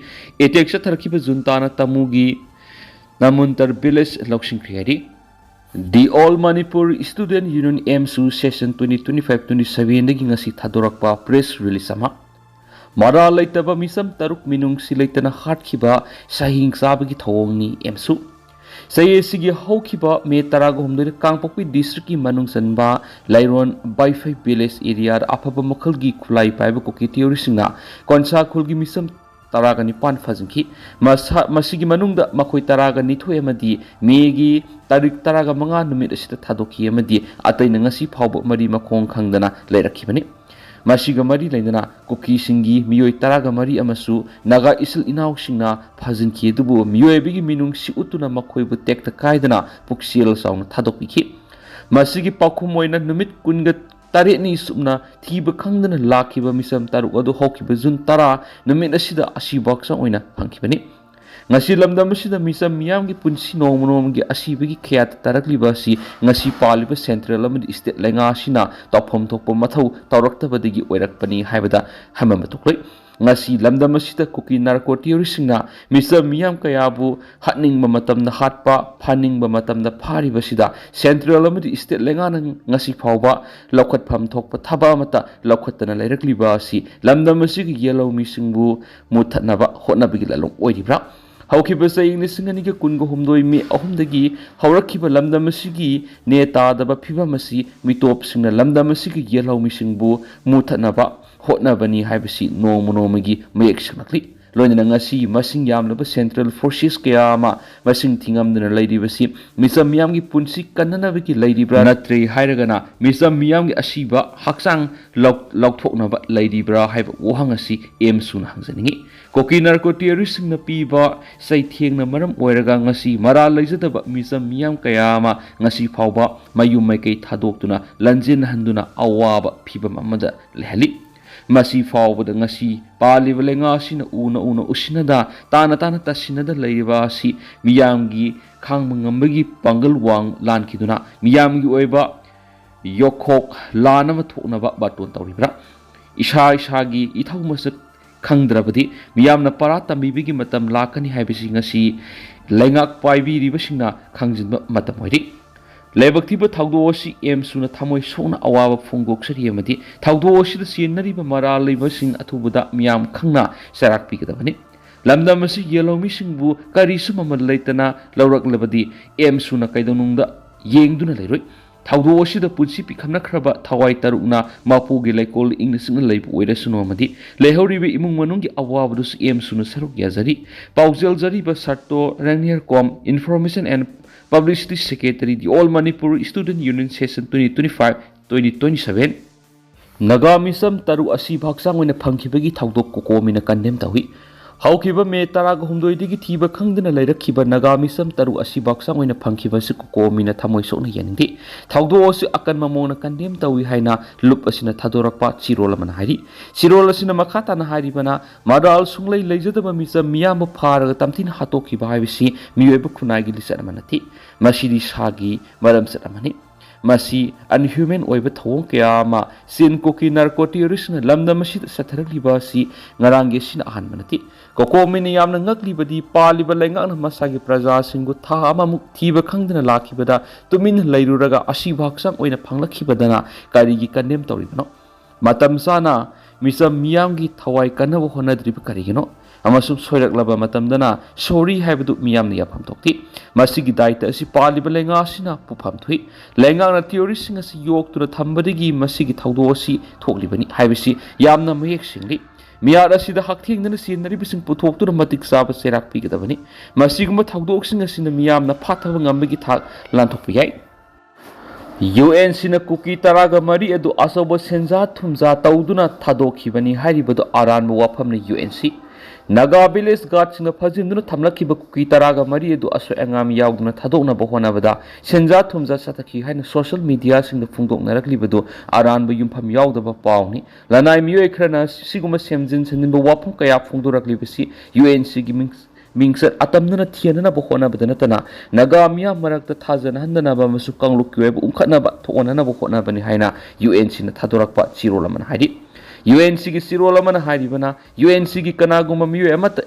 Attack ꯆꯠꯊꯔꯛꯈꯤꯕ juntaꯅ ꯇꯥꯃꯨꯒꯤ ꯅꯃꯨꯟꯇꯔ village ꯂꯧꯁꯤꯟꯈ꯭ꯔꯦ ꯍꯥꯏꯔꯤ꯫ The All Manipur Student Union, AMSU, session twenty twenty-five twenty-sevenꯗꯒꯤ ꯉꯁꯤ ꯊꯥꯗꯣꯔꯛꯄ press release ꯑꯃ꯫ ꯃꯔꯥꯜ ꯂꯩꯇꯕ ꯃꯤꯆꯝ ꯇꯔꯨꯛ ꯃꯤꯅꯨꯡꯁꯤ ꯂꯩꯇꯅ ꯍꯥꯠꯈꯤꯕ ꯁꯍꯤꯡ ꯆꯥꯕꯒꯤ ꯊꯧꯑꯣꯡꯅꯤ, AMSU꯫ ꯆꯍꯤ ꯑꯁꯤꯒꯤ ꯍꯧꯈꯤꯕ ꯃꯦ ꯇꯔꯥꯒ ꯍꯨꯝꯗꯣꯏꯗ ꯀꯥꯡꯄꯣꯛꯄꯤ districtꯀꯤ ꯃꯅꯨꯡ ꯆꯟꯕ ꯂꯩꯔꯣꯟ ꯕꯥꯏꯐꯩ village areaꯗ ꯑꯐꯕ ꯃꯈꯜꯒꯤ ꯈꯨꯠꯂꯥꯏ ꯄꯥꯏꯕ ꯀꯨꯀꯤ ꯇꯤꯑꯣꯔꯤꯁꯤꯡꯅ ꯀꯣꯟꯁꯥ ꯈꯨꯜꯒꯤ ꯃꯤꯆꯝ ꯇꯔꯥꯒ ꯅꯤꯄꯥꯟ ꯐꯥꯖꯤꯟꯈꯤ꯫ ꯃꯁꯥ-, ꯃꯁꯤꯒꯤ ꯃꯅꯨꯡꯗ ꯃꯈꯣꯏ ꯇꯔꯥꯒ ꯅꯤꯊꯣꯏ ꯑꯃꯗꯤ ꯃꯦꯒꯤ ꯇꯥꯔꯤꯛ ꯇꯔꯥꯒ ꯃꯉꯥ ꯅꯨꯃꯤꯠ ꯑꯁꯤꯗ ꯊꯥꯗꯣꯛꯈꯤ ꯑꯃꯗꯤ ꯑꯇꯩꯅ ꯉꯁꯤ ꯐꯥꯎꯕ ꯃꯔꯤ ꯃꯈꯣꯡ ꯈꯪꯗꯅ ꯂꯩꯔꯛꯈꯤꯕꯅꯤ꯫ ꯃꯁꯤꯒ ꯃꯔꯤ ꯂꯩꯅꯅ ꯀꯨꯀꯤꯁꯤꯡꯒꯤ ꯃꯤꯑꯣꯏ ꯇꯔꯥꯒ ꯃꯔꯤ ꯑꯃꯁꯨ ꯅꯥꯒꯥ ꯏꯆꯤꯜ ꯏꯅꯥꯎꯁꯤꯡꯅ ꯐꯥꯖꯤꯟꯈꯤ, ꯑꯗꯨꯕꯨ ꯃꯤꯑꯣꯏꯕꯒꯤ ꯃꯤꯅꯨꯡꯁꯤ ꯎꯠꯇꯨꯅ ꯃꯈꯣꯏꯕꯨ ꯇꯦꯛꯇ ꯀꯥꯏꯗꯅ ꯄꯨꯛꯆꯦꯜ ꯆꯥꯎꯅ ꯊꯥꯗꯣꯛꯄꯤꯈꯤ꯫ ꯃꯁꯤꯒꯤ ꯄꯥꯎꯈꯨꯝ ꯑꯣꯏꯅ ꯅꯨꯃꯤꯠ ꯀꯨꯟꯒ ꯇꯔꯦꯠꯅꯤ ꯁꯨꯞꯅ ꯊꯤꯕ ꯈꯪꯗꯅ ꯂꯥꯛꯈꯤꯕ ꯃꯤꯆꯝ ꯇꯔꯨꯛ ꯑꯗꯨ ꯍꯧꯈꯤꯕ ꯖꯨꯟ ꯇꯔꯥ ꯅꯨꯃꯤꯠ ꯑꯁꯤꯗ ꯑꯁꯤꯕ ꯍꯛꯆꯥꯡ ꯑꯣꯏꯅ ꯐꯪꯈꯤꯕꯅꯤ꯫ ꯉꯁꯤ ꯂꯝꯗꯝ ꯑꯁꯤꯗ ꯃꯤꯆꯝ ꯃꯤꯌꯥꯝꯒꯤ ꯄꯨꯟꯁꯤ ꯅꯣꯡꯃ ꯅꯣꯡꯃꯒꯤ ꯑꯁꯤꯕꯒꯤ ꯈꯌꯥꯠꯇ ꯇꯥꯔꯛꯂꯤꯕ ꯑꯁꯤ ꯉꯁꯤ ꯄꯥꯜꯂꯤꯕ central ꯑꯃꯗꯤ state ꯂꯩꯉꯥꯛ ꯑꯁꯤꯅ ꯇꯧꯐꯝ ꯊꯣꯛꯄ ꯃꯊꯧ ꯇꯧꯔꯛꯇꯕꯗꯒꯤ ꯑꯣꯏꯔꯛꯄꯅꯤ ꯍꯥꯏꯕꯗ ꯍꯥꯏꯃꯟꯕ ꯊꯣꯛꯂꯣꯏ꯫ ꯉꯁꯤ ꯂꯝꯗꯝ ꯑꯁꯤꯗ ꯀꯨꯀꯤ ꯅꯥꯔꯀꯣ ꯇꯦꯔꯣꯔꯤꯁꯁꯤꯡꯅ ꯃꯤꯆꯝ ꯃꯤꯌꯥꯝ ꯀꯌꯥꯕꯨ ꯍꯥꯠꯅꯤꯡꯕ ꯃꯇꯝꯗ ꯍꯥꯠꯄ, ꯐꯥꯅꯤꯡꯕ ꯃꯇꯝꯗ ꯐꯥꯔꯤꯕꯁꯤꯗ ꯁꯦꯟꯇ꯭ꯔꯦꯜ ꯑꯃꯗꯤ ꯁ꯭ꯇꯦꯠ ꯂꯩꯉꯥꯛꯅ ꯉꯁꯤ ꯐꯥꯎꯕ ꯂꯧꯈꯠꯐꯝ ꯊꯣꯛꯄ ꯊꯕꯛ ꯑꯃꯠꯇ ꯂꯧꯈꯠꯇꯅ ꯂꯩꯔꯛꯂꯤꯕ ꯑꯁꯤ ꯂꯝꯗꯝ ꯑꯁꯤꯒꯤ ꯌꯦꯜꯍꯧꯃꯤꯁꯤꯡꯕꯨ ꯃꯨꯠꯊꯠꯅꯕ ꯍꯣꯠꯅꯕꯒꯤ ꯂꯥꯂꯣꯡ ꯑꯣꯏꯔꯤꯕ꯭ꯔꯥ? ꯍꯧꯈꯤꯕ ꯆꯍꯤ ꯂꯤꯁꯤꯡ ꯑꯅꯤꯒ ꯀꯨꯟꯒ ꯍꯨꯝꯗꯣꯏ ꯃꯦ ꯑꯍꯨꯝꯗꯒꯤ ꯍꯧꯔꯛꯈꯤꯕ ꯂꯝꯗꯝ ꯑꯁꯤꯒꯤ ꯅꯦ ꯇꯥꯗꯕ ꯐꯤꯕꯝ ꯑꯁꯤ ꯃꯤꯇꯣꯞꯁꯤꯡꯅ ꯂꯝꯗꯝ ꯑꯁꯤꯒꯤ ꯌꯦꯜꯍꯧꯃꯤꯁꯤꯡꯕꯨ ꯃꯨꯠꯊꯠꯅꯕ ꯍꯣꯠꯅꯕꯅꯤ ꯍꯥꯏꯕꯁꯤ ꯅꯣꯡꯃ ꯅꯣꯡꯃꯒꯤ ꯃꯌꯦꯛ ꯁꯦꯡꯂꯛꯂꯤ꯫ ꯂꯣꯏꯅꯅ ꯉꯁꯤ ꯃꯁꯤꯡ ꯌꯥꯝꯂꯕ ꯁꯦꯟꯇ꯭ꯔꯦꯜ ꯐꯣꯔꯁꯦꯁ ꯀꯌꯥ ꯑꯃ ꯃꯁꯤꯡ ꯊꯤꯉꯝꯗꯅ ꯂꯩꯔꯤꯕꯁꯤ ꯃꯤꯆꯝ ꯃꯤꯌꯥꯝꯒꯤ ꯄꯨꯟꯁꯤ ꯀꯟꯅꯅꯕꯒꯤ ꯂꯩꯔꯤꯕ꯭ꯔꯥ? ꯅꯠꯇ꯭ꯔꯦ ꯍꯥꯏꯔꯒꯅ ꯃꯤꯆꯝ ꯃꯤꯌꯥꯝꯒꯤ ꯑꯁꯤꯕ ꯍꯛꯆꯥꯡ ꯂꯧ-, ꯂꯧꯊꯣꯛꯅꯕ ꯂꯩꯔꯤꯕ꯭ꯔꯥ ꯍꯥꯏꯕ ꯋꯥꯍꯪ ꯑꯁꯤ ꯑꯦꯝꯁꯨꯅ ꯍꯪꯖꯅꯤꯡꯏ꯫ ꯀꯨꯀꯤ ꯅꯥꯔꯀꯣ ꯇꯦꯔꯣꯔꯤꯁꯁꯤꯡꯅ ꯄꯤꯕ ꯆꯩꯊꯦꯡꯅ ꯃꯔꯝ ꯑꯣꯏꯔꯒ ꯉꯁꯤ ꯃꯔꯥꯜ ꯂꯩꯖꯗꯕ ꯃꯤꯆꯝ ꯃꯤꯌꯥꯝ ꯀꯌꯥ ꯑꯃ ꯉꯁꯤ ꯐꯥꯎꯕ ꯃꯌꯨꯝ ꯃꯥꯏꯀꯩ ꯊꯥꯗꯣꯛꯇꯨꯅ ꯂꯥꯟꯖꯦꯟꯅꯍꯟꯗꯨꯅ ꯑꯋꯥꯕ ꯐꯤꯚꯝ ꯑꯃꯗ ꯂꯩꯍꯜꯂꯤ꯫ ꯃꯁꯤ ꯐꯥꯎꯕꯗ ꯉꯁꯤ ꯄꯥꯜꯂꯤꯕ ꯂꯩꯉꯥꯛ ꯑꯁꯤꯅ ꯎꯅ ꯎꯅ ꯎꯁꯤꯟꯅꯗ, ꯇꯥꯅ ꯇꯥꯅ ꯇꯥꯁꯤꯟꯅꯗ ꯂꯩꯔꯤꯕ ꯑꯁꯤ ꯃꯤꯌꯥꯝꯒꯤ ꯈꯥꯡꯕ ꯉꯝꯕꯒꯤ ꯄꯥꯡꯒꯜ ꯋꯥꯡ ꯂꯥꯟꯈꯤꯗꯨꯅ ꯃꯤꯌꯥꯝꯒꯤ ꯑꯣꯏꯕ ꯌꯣꯛꯈꯣꯛ ꯂꯥꯟ ꯑꯃ ꯊꯣꯛꯅꯕ ꯕꯥꯇꯣꯟ ꯇꯧꯔꯤꯕ꯭ꯔꯥ? ꯏꯁꯥ ꯏꯁꯥꯒꯤ ꯏꯊꯧ ꯃꯁꯛ ꯈꯪꯗ꯭ꯔꯕꯗꯤ ꯃꯤꯌꯥꯝꯅ ꯄꯔꯥ ꯇꯝꯕꯤꯕꯒꯤ ꯃꯇꯝ ꯂꯥꯛꯀꯅꯤ ꯍꯥꯏꯕꯁꯤ ꯉꯁꯤ ꯂꯩꯉꯥꯛ ꯄꯥꯏꯕꯤꯔꯤꯕꯁꯤꯡꯅ ꯈꯪꯖꯤꯟꯕ ꯃꯇꯝ ꯑꯣꯏꯔꯤ꯫ ꯂꯥꯏꯕꯛ ꯊꯤꯕ ꯊꯧꯗꯣꯛ ꯑꯁꯤ ꯑꯦꯝꯁꯨꯅ ꯊꯃꯣꯏ ꯁꯣꯛꯅ ꯑꯋꯥꯕ ꯐꯣꯡꯗꯣꯛꯆꯔꯤ ꯑꯃꯗꯤ ꯊꯧꯗꯣꯛ ꯑꯁꯤꯗ ꯆꯦꯟꯅꯔꯤꯕ ꯃꯔꯥꯜ ꯂꯩꯕꯁꯤꯡ ꯑꯊꯨꯕꯗ ꯃꯤꯌꯥꯝ ꯈꯪꯅ ꯆꯩꯔꯥꯛ ꯄꯤꯒꯗꯕꯅꯤ꯫ ꯂꯝꯗꯝ ꯑꯁꯤ ꯌꯦꯜꯍꯧꯃꯤꯁꯤꯡꯕꯨ ꯀꯔꯤꯁꯨ ꯃꯃꯜ ꯂꯩꯇꯅ ꯂꯧꯔꯛꯂꯕꯗꯤ ꯑꯦꯝꯁꯨꯅ ꯀꯩꯗꯧꯅꯨꯡꯗ ꯌꯦꯡꯗꯨꯅ ꯂꯩꯔꯣꯏ꯫ ꯊꯧꯗꯣꯛ ꯑꯁꯤꯗ ꯄꯨꯟꯁꯤ ꯄꯤꯈꯝꯅꯈ꯭ꯔꯕ ꯊꯋꯥꯏ ꯇꯔꯨꯛꯅ ꯃꯄꯨꯒꯤ ꯂꯩꯀꯣꯜ ꯏꯪꯅ ꯆꯤꯛꯅ ꯂꯩꯕ ꯑꯣꯏꯔꯁꯅꯨ ꯑꯃꯗꯤ ꯂꯩꯍꯧꯔꯤꯕ ꯏꯃꯨꯡ ꯃꯅꯨꯡꯒꯤ ꯑꯋꯥꯕꯗꯨꯁꯨ ꯑꯦꯝꯁꯨꯅ ꯁꯔꯨꯛ ꯌꯥꯖꯔꯤ꯫ ꯄꯥꯎꯖꯦꯜꯖꯔꯤꯕ ꯁꯥꯔꯇꯣ ꯔꯦꯡꯅꯤꯌꯔ ꯀꯣꯝ, Information and Publicity Secretary, the All Manipur Student Union Session twenty twenty-five twenty twenty-seven꯫ Naga ꯃꯤꯆꯝ ꯇꯔꯨꯛ ꯑꯁꯤꯕ ꯍꯛꯆꯥꯡ ꯑꯣꯏꯅ ꯐꯪꯈꯤꯕꯒꯤ ꯊꯧꯗꯣꯛ ꯀꯣꯀꯣꯃꯤꯅ ꯀꯟꯗꯦꯝ ꯇꯧꯏ꯫ ꯍꯧꯈꯤꯕ ꯃꯦ ꯇꯔꯥꯒ ꯍꯨꯝꯗꯣꯏꯗꯒꯤ ꯊꯤꯕ ꯈꯪꯗꯅ ꯂꯩꯔꯛꯈꯤꯕ ꯅꯥꯒꯥ ꯃꯤꯆꯝ ꯇꯔꯨꯛ ꯑꯁꯤꯕ ꯍꯛꯆꯥꯡ ꯑꯣꯏꯅ ꯐꯪꯈꯤꯕ ꯑꯁꯤ ꯀꯣꯀꯣꯃꯤꯅ ꯊꯃꯣꯏ ꯁꯣꯛꯅ ꯌꯥꯅꯤꯡꯗꯦ꯫ ꯊꯧꯗꯣꯛ ꯑꯁꯤ ꯑꯀꯟꯕ ꯃꯑꯣꯡꯗ ꯀꯟꯗꯦꯝ ꯇꯧꯏ ꯍꯥꯏꯅ ꯂꯨꯞ ꯑꯁꯤꯅ ꯊꯥꯗꯣꯔꯛꯄ ꯆꯤꯔꯣꯜ ꯑꯃꯅ ꯍꯥꯏꯔꯤ꯫ ꯆꯤꯔꯣꯜ ꯑꯁꯤꯅ ꯃꯈꯥ ꯇꯥꯅ ꯍꯥꯏꯔꯤꯕꯅ, ꯃꯔꯥꯜ ꯁꯨꯡꯂꯩ ꯂꯩꯖꯗꯕ ꯃꯤꯆꯝ ꯃꯤꯌꯥꯝꯕꯨ ꯐꯥꯔꯒ ꯇꯝꯊꯤꯅ ꯍꯥꯠꯇꯣꯛꯈꯤꯕ ꯍꯥꯏꯕꯁꯤ ꯃꯤꯑꯣꯏꯕ ꯈꯨꯟꯅꯥꯏꯒꯤ ꯂꯤꯆꯠ ꯑꯃ ꯅꯠꯇꯦ꯫ ꯃꯁꯤꯗꯤ ꯁꯥꯒꯤ ꯃꯔꯝꯆꯠ ꯑꯃꯅꯤ꯫ ꯃꯁꯤ ꯑꯟꯍ꯭ꯌꯨꯃꯦꯟ ꯑꯣꯏꯕ ꯊꯧꯑꯣꯡ ꯀꯌꯥ ꯑꯃ ꯆꯤꯟ ꯀꯨꯀꯤ ꯅꯥꯔꯀꯣ ꯇꯦꯔꯣꯔꯤꯁꯅ ꯂꯝꯗꯝ ꯑꯁꯤꯗ ꯆꯠꯊꯔꯛꯂꯤꯕ ꯑꯁꯤ ꯉꯔꯥꯡꯒꯤ ꯑꯁꯤꯅ ꯑꯍꯥꯟꯕ ꯅꯠꯇꯦ꯫ ꯀꯣꯀꯣꯃꯤꯅ ꯌꯥꯝꯅ ꯉꯛꯂꯤꯕꯗꯤ ꯄꯥꯜꯂꯤꯕ ꯂꯩꯉꯥꯛꯅ ꯃꯁꯥꯒꯤ ꯄ꯭ꯔꯖꯥꯁꯤꯡꯕꯨ ꯊꯥ ꯑꯃꯃꯨꯛ ꯊꯤꯕ ꯈꯪꯗꯅ ꯂꯥꯛꯈꯤꯕꯗ ꯇꯨꯃꯤꯟꯅ ꯂꯩꯔꯨꯔꯒ ꯑꯁꯤꯕ ꯍꯛꯆꯥꯡ ꯑꯣꯏꯅ ꯐꯪꯂꯛꯈꯤꯕꯗꯅ ꯀꯔꯤꯒꯤ ꯀꯟꯗꯦꯝ ꯇꯧꯔꯤꯕꯅꯣ? ꯃꯇꯝ ꯆꯥꯅ ꯃꯤꯆꯝ ꯃꯤꯌꯥꯝꯒꯤ ꯊꯋꯥꯏ ꯀꯟꯅꯕ ꯍꯣꯠꯅꯗ꯭ꯔꯤꯕ ꯀꯔꯤꯒꯤꯅꯣ? ꯑꯃꯁꯨꯡ ꯁꯣꯏꯔꯛꯂꯕ ꯃꯇꯝꯗꯅ ꯁꯣꯔꯤ ꯍꯥꯏꯕꯗꯨ ꯃꯤꯌꯥꯝꯅ ꯌꯥꯐꯝ ꯊꯣꯛꯇꯦ꯫ ꯃꯁꯤꯒꯤ ꯗꯥꯏꯇ ꯑꯁꯤ ꯄꯥꯜꯂꯤꯕ ꯂꯩꯉꯥꯛ ꯑꯁꯤꯅ ꯄꯨꯐꯝ ꯊꯣꯛꯏ꯫ ꯂꯩꯉꯥꯛꯅ ꯇꯦꯔꯣꯔꯤꯁꯁꯤꯡ ꯑꯁꯤ ꯌꯣꯛꯇꯨꯅ ꯊꯝꯕꯗꯒꯤ ꯃꯁꯤꯒꯤ ꯊꯧꯗꯣꯛ ꯑꯁꯤ ꯊꯣꯛꯂꯤꯕꯅꯤ ꯍꯥꯏꯕꯁꯤ ꯌꯥꯝꯅ ꯃꯌꯦꯛ ꯁꯦꯡꯂꯤ꯫ ꯃꯤꯍꯥꯠ ꯑꯁꯤꯗ ꯍꯛꯊꯦꯡꯅꯅ ꯆꯦꯟꯅꯔꯤꯕꯁꯤꯡ ꯄꯨꯊꯣꯛꯇꯨꯅ ꯃꯇꯤꯛ ꯆꯥꯕ ꯆꯩꯔꯥꯛ ꯄꯤꯒꯗꯕꯅꯤ꯫ ꯃꯁꯤꯒꯨꯝꯕ ꯊꯧꯗꯣꯛꯁꯤꯡ ꯑꯁꯤꯅ ꯃꯤꯌꯥꯝꯅ ꯐꯥꯊꯕ ꯉꯝꯕꯒꯤ ꯊꯥꯛ ꯂꯥꯟꯊꯣꯛꯄ ꯌꯥꯏ꯫ ꯌꯨ ꯑꯦꯟ ꯁꯤꯅ ꯀꯨꯀꯤ ꯇꯔꯥꯒ ꯃꯔꯤ ꯑꯗꯨ ꯑꯆꯧꯕ ꯁꯦꯟꯖꯥ ꯊꯨꯝꯖꯥ ꯇꯧꯗꯨꯅ ꯊꯥꯗꯣꯛꯈꯤꯕꯅꯤ ꯍꯥꯏꯔꯤꯕꯗꯨ ꯑꯔꯥꯟꯕ ꯋꯥꯐꯝꯅꯤ꯫ U N C Naga village ꯒꯥꯔꯗꯁꯤꯡꯅ ꯐꯥꯖꯤꯟꯗꯨꯅ ꯊꯝꯂꯛꯈꯤꯕ ꯀꯨꯀꯤ ꯇꯔꯥꯒ ꯃꯔꯤ ꯑꯗꯨ ꯑꯁꯣꯏ ꯑꯉꯥꯝ ꯌꯥꯎꯗꯅ ꯊꯥꯗꯣꯛꯅꯕ ꯍꯣꯠꯅꯕꯗ ꯁꯦꯟꯖꯥ ꯊꯨꯝꯖꯥ ꯆꯠꯊꯈꯤ ꯍꯥꯏꯅ ꯁꯣꯁꯤꯌꯦꯜ ꯃꯤꯗꯤꯌꯥꯁꯤꯡꯗ ꯐꯣꯡꯗꯣꯛꯅꯔꯛꯂꯤꯕꯗꯨ ꯑꯔꯥꯟꯕ ꯌꯨꯝꯐꯝ ꯌꯥꯎꯗꯕ ꯄꯥꯎꯅꯤ꯫ ꯂꯅꯥꯏ ꯃꯤꯑꯣꯏ ꯈꯔꯅ ꯁꯤꯒꯨꯝꯕ ꯁꯦꯝꯖꯤꯟ ꯁꯦꯝꯖꯤꯟꯕ ꯋꯥꯐꯝ ꯀꯌꯥ ꯐꯣꯡꯗꯣꯔꯛꯂꯤꯕꯁꯤ ꯌꯨ ꯑꯦꯟ ꯁꯤꯒꯤ ꯃꯤꯡ ꯃꯤꯡꯆꯠ ꯑꯇꯝꯅꯅ ꯊꯤꯍꯟꯅꯕ ꯍꯣꯠꯅꯕꯗ ꯅꯠꯇꯅ ꯅꯥꯒꯥ ꯃꯤꯌꯥꯝ ꯃꯔꯛꯇ ꯊꯥꯖꯅꯍꯟꯗꯅꯕ ꯑꯃꯁꯨꯡ ꯀꯥꯡꯂꯨꯞꯀꯤ ꯑꯣꯏꯕ ꯎꯪꯈꯠꯅꯕ ꯊꯣꯛꯍꯟꯅꯕ ꯍꯣꯠꯅꯕꯅꯤ ꯍꯥꯏꯅ ꯌꯨ ꯑꯦꯟ ꯁꯤꯅ ꯊꯥꯗꯣꯔꯛꯄ ꯆꯦꯔꯣꯜ ꯑꯃꯅ ꯍꯥꯏꯔꯤ꯫ ꯌꯨ ꯑꯦꯟ ꯁꯤꯒꯤ ꯆꯦꯔꯣꯜ ꯑꯃꯅ ꯍꯥꯏꯔꯤꯕꯅ ꯌꯨ ꯑꯦꯟ ꯁꯤꯒꯤ ꯀꯅꯥꯒꯨꯝꯕ ꯃꯤꯑꯣꯏ ꯑꯃꯠꯇ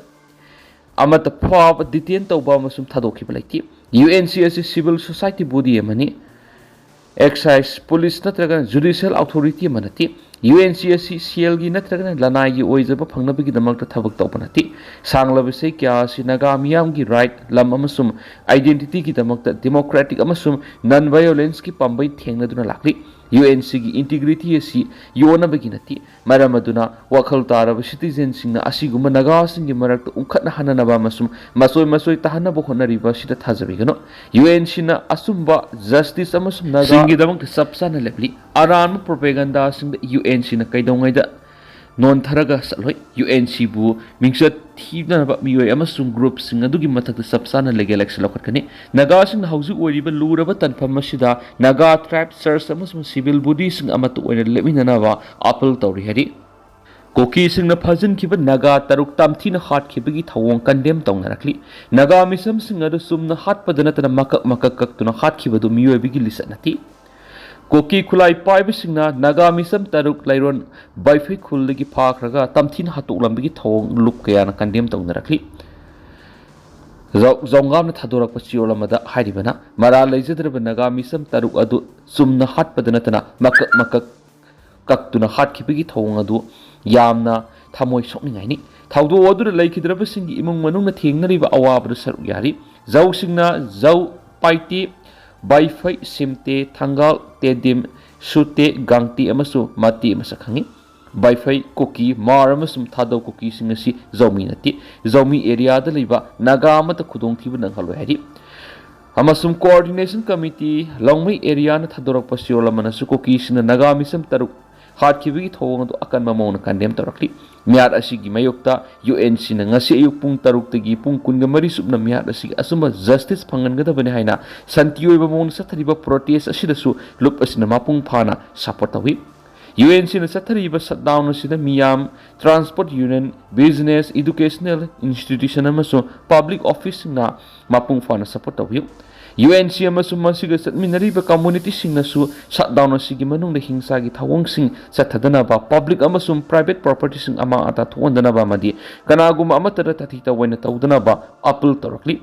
ꯑꯃꯠꯇ ꯐꯥꯎꯕ ꯗꯤꯇꯦꯟ ꯇꯧꯕ ꯑꯃꯁꯨꯡ ꯊꯥꯗꯣꯛꯈꯤꯕ ꯂꯩꯇꯦ꯫ ꯌꯨ ꯑꯦꯟ ꯁꯤ ꯑꯁꯤ ꯁꯤꯚꯤꯜ ꯁꯣꯁꯥꯏꯇꯤ ꯕꯣꯗꯤ ꯑꯃꯅꯤ꯫ ꯑꯦꯛꯁꯥꯏꯖ, ꯄꯨꯂꯤꯁ ꯅꯠꯇ꯭ꯔꯒꯅ ꯖꯨꯗꯤꯁꯤꯌꯦꯜ ꯑꯣꯊꯣꯔꯤꯇꯤ ꯑꯃ ꯅꯠꯇꯦ꯫ ꯌꯨ ꯑꯦꯟ ꯁꯤ ꯑꯁꯤ ꯁꯦꯜꯒꯤ ꯅꯠꯇ꯭ꯔꯒꯅ ꯂꯅꯥꯏꯒꯤ ꯑꯣꯏꯖꯕ ꯐꯪꯅꯕꯒꯤꯗꯃꯛꯇ ꯊꯕꯛ ꯇꯧꯕ ꯅꯠꯇꯦ꯫ ꯁꯥꯡꯂꯕ ꯏꯁꯩ ꯀꯌꯥ ꯑꯁꯤ ꯅꯥꯒꯥ ꯃꯤꯌꯥꯝꯒꯤ ꯔꯥꯏꯠ, ꯂꯝ ꯑꯃꯁꯨꯡ ꯑꯥꯏꯗꯦꯟꯇꯤꯇꯤꯒꯤꯗꯃꯛꯇ ꯗꯦꯃꯣꯀ꯭ꯔꯦꯇꯤꯛ ꯑꯃꯁꯨꯡ ꯅꯟ ꯚꯥꯏꯑꯣꯂꯦꯟꯁꯀꯤ ꯄꯥꯝꯕꯩ ꯊꯦꯡꯅꯗꯨꯅ ꯂꯥꯛꯂꯤ꯫ ꯌꯨ ꯑꯦꯟ ꯁꯤꯒꯤ ꯏꯟꯇꯤꯒ꯭ꯔꯤꯇꯤ ꯑꯁꯤ ꯌꯣꯟꯅꯕꯒꯤ ꯅꯠꯇꯦ꯫ ꯃꯔꯝ ꯑꯗꯨꯅ ꯋꯥꯈꯜ ꯇꯥꯔꯕ ꯁꯤꯇꯤꯖꯦꯟꯁꯤꯡꯅ ꯑꯁꯤꯒꯨꯝꯕ ꯅꯥꯒꯥꯁꯤꯡꯒꯤ ꯃꯔꯛꯇ ꯎꯪꯈꯠꯅꯍꯟꯅꯅꯕ ꯑꯃꯁꯨꯡ ꯃꯆꯣꯏ ꯃꯆꯣꯏ ꯇꯥꯍꯟꯅꯕ ꯍꯣꯠꯅꯔꯤꯕ ꯑꯁꯤꯗ ꯊꯥꯖꯕꯤꯒꯅꯨ꯫ ꯌꯨ ꯑꯦꯟ ꯁꯤꯅ ꯑꯆꯨꯝꯕ ꯖꯁꯇꯤꯁ ꯑꯃꯁꯨꯡ ꯅꯥꯒꯥꯁꯤꯡꯒꯤꯗꯃꯛꯇ ꯆꯞ ꯆꯥꯅ ꯂꯦꯞꯂꯤ꯫ ꯑꯔꯥꯟꯕ ꯄ꯭ꯔꯣꯄꯦꯒꯟꯗꯥꯁꯤꯡꯗ ꯌꯨ ꯑꯦꯟ ꯁꯤꯅ ꯀꯩꯗꯧꯉꯩꯗ ꯅꯣꯟꯊꯔꯒ ꯆꯠꯂꯣꯏ꯫ ꯌꯨ ꯑꯦꯟ ꯁꯤꯕꯨ ꯃꯤꯡꯆꯠ ꯊꯤꯅꯕ ꯃꯤꯑꯣꯏ ꯑꯃꯁꯨꯡ ꯒ꯭ꯔꯨꯞꯁꯤꯡ ꯑꯗꯨꯒꯤ ꯃꯊꯛꯇ ꯆꯞ ꯆꯥꯅ ꯂꯤꯒꯦꯜ ꯑꯦꯛꯁꯟ ꯂꯧꯈꯠꯀꯅꯤ꯫ ꯅꯥꯒꯥꯁꯤꯡꯅ ꯍꯧꯖꯤꯛ ꯑꯣꯏꯔꯤꯕ ꯂꯨꯔꯕ ꯇꯥꯟꯐꯝ ꯑꯁꯤꯗ ꯅꯥꯒꯥ ꯇ꯭ꯔꯥꯏꯕ, ꯆꯔꯆ ꯑꯃꯁꯨꯡ ꯁꯤꯚꯤꯜ ꯕꯣꯗꯤꯁꯤꯡ ꯑꯃꯠꯇ ꯑꯣꯏꯅ ꯂꯦꯞꯃꯤꯟꯅꯅꯕ ꯑꯥꯄꯤꯜ ꯇꯧꯔꯤ ꯍꯥꯏꯔꯤ꯫ ꯀꯨꯀꯤꯁꯤꯡꯅ ꯐꯥꯖꯤꯟꯈꯤꯕ ꯅꯥꯒꯥ ꯇꯔꯨꯛ ꯇꯝꯊꯤꯅ ꯍꯥꯠꯈꯤꯕꯒꯤ ꯊꯧꯑꯣꯡ ꯀꯟꯗꯦꯝ ꯇꯧꯅꯔꯛꯂꯤ꯫ ꯅꯥꯒꯥ ꯃꯤꯆꯝꯁꯤꯡ ꯑꯗꯨ ꯆꯨꯝꯅ ꯍꯥꯠꯄꯗ ꯅꯠꯇꯅ ꯃꯀꯛ ꯃꯀꯛ ꯀꯛꯇꯨꯅ ꯍꯥꯠꯈꯤꯕꯗꯨ ꯃꯤꯑꯣꯏꯕꯒꯤ ꯂꯤꯆꯠ ꯅꯠꯇꯦ꯫ ꯀꯨꯀꯤ ꯈꯨꯠꯂꯥꯏ ꯄꯥꯏꯕꯁꯤꯡꯅ ꯅꯥꯒꯥ ꯃꯤꯁꯝ ꯇꯔꯨꯛ ꯂꯩꯔꯣꯟ ꯕꯥꯏꯐꯩ ꯈꯨꯜꯗꯒꯤ ꯐꯥꯈ꯭ꯔꯒ ꯇꯝꯊꯤꯅ ꯍꯥꯠꯇꯣꯛꯂꯝꯕꯒꯤ ꯊꯧꯑꯣꯡ ꯂꯨꯞ ꯀꯌꯥꯅ ꯀꯟꯗꯦꯝ ꯇꯧꯅꯔꯛꯂꯤ꯫ ꯖꯧ-, ꯖꯧꯉꯥꯝꯅ ꯊꯥꯗꯣꯔꯛꯄ ꯆꯦꯔꯣꯜ ꯑꯃꯗ ꯍꯥꯏꯔꯤꯕꯅ, ꯃꯔꯥꯜ ꯂꯩꯖꯗ꯭ꯔꯕ ꯅꯥꯒꯥ ꯃꯤꯁꯝ ꯇꯔꯨꯛ ꯑꯗꯨ ꯆꯨꯝꯅ ꯍꯥꯠꯄꯗ ꯅꯠꯇꯅ ꯃꯀꯛ ꯃꯀꯛ ꯀꯛꯇꯨꯅ ꯍꯥꯠꯈꯤꯕꯒꯤ ꯊꯧꯑꯣꯡ ꯑꯗꯨ ꯌꯥꯝꯅ ꯊꯃꯣꯏ ꯁꯣꯛꯅꯤꯡꯉꯥꯏꯅꯤ꯫ ꯊꯧꯗꯣꯛ ꯑꯗꯨꯗ ꯂꯩꯈꯤꯗ꯭ꯔꯕꯁꯤꯡꯒꯤ ꯏꯃꯨꯡ ꯃꯅꯨꯡꯅ ꯊꯦꯡꯅꯔꯤꯕ ꯑꯋꯥꯕꯗ ꯁꯔꯨꯛ ꯌꯥꯔꯤ꯫ ꯖꯧꯁꯤꯡꯅ ꯖꯧ, ꯄꯥꯏꯇꯦ, ꯕꯥꯏꯐꯩ, ꯁꯤꯝꯇꯦ, ꯊꯪꯒꯥꯜ, ꯇꯦꯗꯤꯝ, ꯁꯨꯇꯦ, ꯒꯥꯡꯇꯦ ꯑꯃꯁꯨꯡ ꯃꯇꯦ ꯃꯁꯛ ꯈꯪꯉꯤ꯫ ꯕꯥꯏꯐꯩ, ꯀꯨꯀꯤ, ꯃꯥꯔ ꯑꯃꯁꯨꯡ ꯊꯥꯗꯧ ꯀꯨꯀꯤꯁꯤꯡ ꯑꯁꯤ ꯖꯧꯃꯤ ꯅꯠꯇꯦ꯫ ꯖꯧꯃꯤ ꯑꯦꯔꯤꯌꯥꯗ ꯂꯩꯕ ꯅꯥꯒꯥ ꯑꯃꯠꯇ ꯈꯨꯗꯣꯡꯊꯤꯕ ꯅꯪꯍꯜꯂꯣꯏ ꯍꯥꯏꯔꯤ꯫ ꯑꯃꯁꯨꯡ Coordination Committee ꯂꯧꯃꯩ ꯑꯦꯔꯤꯌꯥꯅ ꯊꯥꯗꯣꯔꯛꯄ ꯆꯦꯔꯣꯜ ꯑꯃꯅꯁꯨ ꯀꯨꯀꯤꯁꯤꯡꯅ ꯅꯥꯒꯥ ꯃꯤꯁꯝ ꯇꯔꯨꯛ ꯍꯥꯠꯈꯤꯕꯒꯤ ꯊꯧꯑꯣꯡ ꯑꯗꯨ ꯑꯀꯟꯕ ꯃꯑꯣꯡꯗ ꯀꯟꯗꯦꯝ ꯇꯧꯔꯛꯂꯤ꯫ ꯃꯤꯍꯥꯠ ꯑꯁꯤꯒꯤ ꯃꯥꯌꯣꯛꯇ ꯌꯨ ꯑꯦꯟ ꯁꯤꯅ ꯉꯁꯤ ꯑꯌꯨꯛ ꯄꯨꯡ ꯇꯔꯨꯛꯇꯒꯤ ꯄꯨꯡ ꯀꯨꯟꯒ ꯃꯔꯤ ꯆꯨꯞꯅ ꯃꯤꯍꯥꯠ ꯑꯁꯤꯒꯤ ꯑꯆꯨꯝꯕ ꯖꯁꯇꯤꯁ ꯐꯪꯍꯟꯒꯗꯕꯅꯤ ꯍꯥꯏꯅ ꯁꯥꯟꯇꯤ ꯑꯣꯏꯕ ꯃꯑꯣꯡꯗ ꯆꯠꯊꯔꯤꯕ ꯄ꯭ꯔꯣꯇꯦꯁ ꯑꯁꯤꯗꯁꯨ ꯂꯨꯞ ꯑꯁꯤꯅ ꯃꯄꯨꯡ ꯐꯥꯅ ꯁꯄꯣꯔꯠ ꯇꯧꯏ꯫ ꯌꯨ ꯑꯦꯟ ꯁꯤꯅ ꯆꯠꯊꯔꯤꯕ ꯁꯠꯗꯥꯎꯟ ꯑꯁꯤꯗ ꯃꯤꯌꯥꯝ, transport union, business, educational institution ꯑꯃꯁꯨꯡ ꯄꯕ꯭ꯂꯤꯛ ꯑꯣꯐꯤꯁꯁꯤꯡꯅ ꯃꯄꯨꯡ ꯐꯥꯅ ꯁꯄꯣꯔꯠ ꯇꯧꯕꯤꯌꯨ꯫ ꯌꯨ ꯑꯦꯟ ꯁꯤ ꯑꯃꯁꯨꯡ ꯃꯁꯤꯒ ꯆꯠꯃꯤꯟꯅꯔꯤꯕ ꯀꯝꯃꯨꯅꯤꯇꯤꯁꯤꯡꯅꯁꯨ ꯁꯠꯗꯥꯎꯟ ꯑꯁꯤꯒꯤ ꯃꯅꯨꯡꯗ ꯍꯤꯡꯁꯥꯒꯤ ꯊꯧꯑꯣꯡꯁꯤꯡ ꯆꯠꯊꯗꯅꯕ, ꯄꯕ꯭ꯂꯤꯛ ꯑꯃꯁꯨꯡ ꯄ꯭ꯔꯥꯏꯚꯦꯠ ꯄ꯭ꯔꯣꯄꯔꯇꯤꯁꯤꯡ ꯑꯃꯥꯡ ꯑꯇꯥ ꯊꯣꯛꯍꯟꯗꯅꯕ ꯑꯃꯗꯤ ꯀꯅꯥꯒꯨꯝꯕ ꯑꯃꯠꯇꯗ ꯇꯥꯊꯤ ꯇꯥꯑꯣꯏꯅ ꯇꯧꯗꯅꯕ ꯑꯥꯄꯤꯜ ꯇꯧꯔꯛꯂꯤ꯫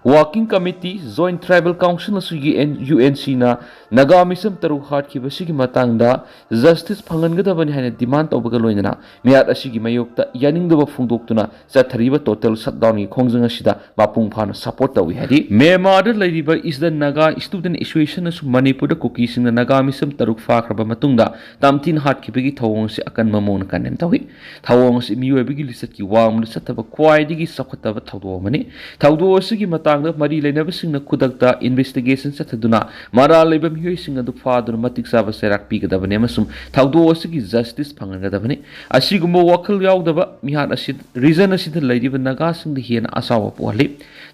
ꯋꯥꯔꯀꯤꯡ ꯀꯃꯤꯇꯤ, ꯖꯣꯏꯟꯠ ꯇ꯭ꯔꯥꯏꯕꯦꯜ ꯀꯥꯎꯟꯁꯤꯜꯅꯁꯨ ꯌꯨ ꯑꯦꯟ, ꯌꯨ ꯑꯦꯟ ꯁꯤꯅ ꯅꯥꯒꯥ ꯃꯤꯁꯝ ꯇꯔꯨꯛ ꯍꯥꯠꯈꯤꯕꯁꯤꯒꯤ ꯃꯇꯥꯡꯗ ꯖꯁꯇꯤꯁ ꯐꯪꯍꯟꯒꯗꯕꯅꯤ ꯍꯥꯏꯅ ꯗꯤꯃꯥꯟ ꯇꯧꯕꯒ ꯂꯣꯏꯅꯅ ꯃꯤꯍꯥꯠ ꯑꯁꯤꯒꯤ ꯃꯥꯌꯣꯛꯇ ꯌꯥꯅꯤꯡꯗꯕ ꯐꯣꯡꯗꯣꯛꯇꯨꯅ ꯆꯠꯊꯔꯤꯕ ꯇꯣꯇꯦꯜ ꯁꯠꯗꯥꯎꯟꯒꯤ ꯈꯣꯡꯖꯪ ꯑꯁꯤꯗ ꯃꯄꯨꯡ ꯐꯥꯅ ꯁꯄꯣꯔꯠ ꯇꯧꯏ ꯍꯥꯏꯔꯤ꯫ ꯃ꯭ꯌꯥꯟꯃꯥꯔꯗ ꯂꯩꯔꯤꯕ ꯏꯁꯇꯔꯟ ꯅꯥꯒꯥ ꯏꯁꯇꯨꯗꯦꯟꯠ ꯑꯦꯁꯣꯁꯤꯌꯦꯁꯟꯅꯁꯨ ꯃꯅꯤꯄꯨꯔꯗ ꯀꯨꯀꯤꯁꯤꯡꯅ ꯅꯥꯒꯥ ꯃꯤꯁꯝ ꯇꯔꯨꯛ ꯐꯥꯈ꯭ꯔꯕ ꯃꯇꯨꯡꯗ ꯇꯝꯊꯤꯅ ꯍꯥꯠꯈꯤꯕꯒꯤ ꯊꯧꯑꯣꯡ ꯑꯁꯤ ꯑꯀꯟꯕ ꯃꯑꯣꯡꯗ ꯀꯟꯗꯦꯝ ꯇꯧꯏ꯫ ꯊꯧꯑꯣꯡ ꯑꯁꯤ ꯃꯤꯑꯣꯏꯕꯒꯤ ꯂꯤꯆꯠꯀꯤ ꯋꯥꯡꯃꯗ ꯆꯠꯊꯕ ꯈ꯭ꯋꯥꯏꯗꯒꯤ ꯆꯥꯎꯈꯠꯇꯕ ꯊꯧꯗꯣꯛ ꯑꯃꯅꯤ꯫ ꯊꯧꯗꯣꯛ ꯑꯁꯤꯒꯤ ꯃꯇꯥꯡꯗ ꯃꯔꯤ ꯂꯩꯅꯕꯁꯤꯡꯅ ꯈꯨꯗꯛꯇ ꯏꯟꯚꯦꯁꯇꯤꯒꯦꯁꯟ ꯆꯠꯊꯗꯨꯅ ꯃꯔꯥꯜ ꯂꯩꯕ ꯃꯤꯑꯣꯏꯁꯤꯡ ꯑꯗꯨ ꯐꯥꯗꯨꯅ ꯃꯇꯤꯛ ꯆꯥꯕ ꯆꯩꯔꯥꯛ ꯄꯤꯒꯗꯕꯅꯤ ꯑꯃꯁꯨꯡ ꯊꯧꯗꯣꯛ ꯑꯁꯤꯒꯤ ꯖꯁꯇꯤꯁ ꯐꯪꯍꯟꯒꯗꯕꯅꯤ꯫ ꯑꯁꯤꯒꯨꯝꯕ ꯋꯥꯈꯜ ꯌꯥꯎꯗꯕ ꯃꯤꯍꯥꯠ ꯑꯁꯤ ꯔꯤꯖꯟ ꯑꯁꯤꯗ ꯂꯩꯔꯤꯕ ꯅꯥꯒꯥꯁꯤꯡꯗ ꯍꯦꯟꯅ ꯑꯁꯥꯎꯕ ꯄꯣꯛꯍꯜꯂꯤ꯫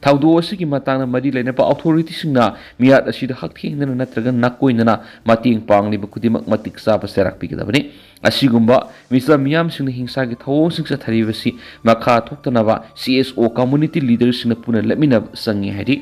ꯊꯧꯗꯣꯛ ꯑꯁꯤꯒꯤ ꯃꯇꯥꯡꯗ ꯃꯔꯤ ꯂꯩꯅꯕ ꯑꯣꯊꯣꯔꯤꯇꯤꯁꯤꯡꯅ ꯃꯤꯍꯥꯠ ꯑꯁꯤꯗ ꯍꯛꯊꯦꯡꯅꯅ ꯅꯠꯇ꯭ꯔꯒ ꯅꯥꯀꯣꯏꯅꯅ ꯃꯇꯦꯡ ꯄꯥꯡꯂꯤꯕ ꯈꯨꯗꯤꯡꯃꯛ ꯃꯇꯤꯛ ꯆꯥꯕ ꯆꯩꯔꯥꯛ ꯄꯤꯒꯗꯕꯅꯤ꯫ ꯑꯁꯤꯒꯨꯝꯕ ꯃꯤꯆꯝ ꯃꯤꯌꯥꯝꯁꯤꯡꯅ ꯍꯤꯡꯁꯥꯒꯤ ꯊꯧꯑꯣꯡꯁꯤꯡ ꯆꯠꯊꯔꯤꯕꯁꯤ ꯃꯈꯥ ꯊꯣꯛꯇꯅꯕ ꯁꯤ ꯑꯦꯁ ꯑꯣ ꯀꯝꯃꯨꯅꯤꯇꯤ ꯂꯤꯗꯔꯁꯤꯡꯅ ꯄꯨꯟꯅ ꯂꯦꯞꯃꯤꯟꯅꯕ ꯆꯪꯏ ꯍꯥꯏꯔꯤ꯫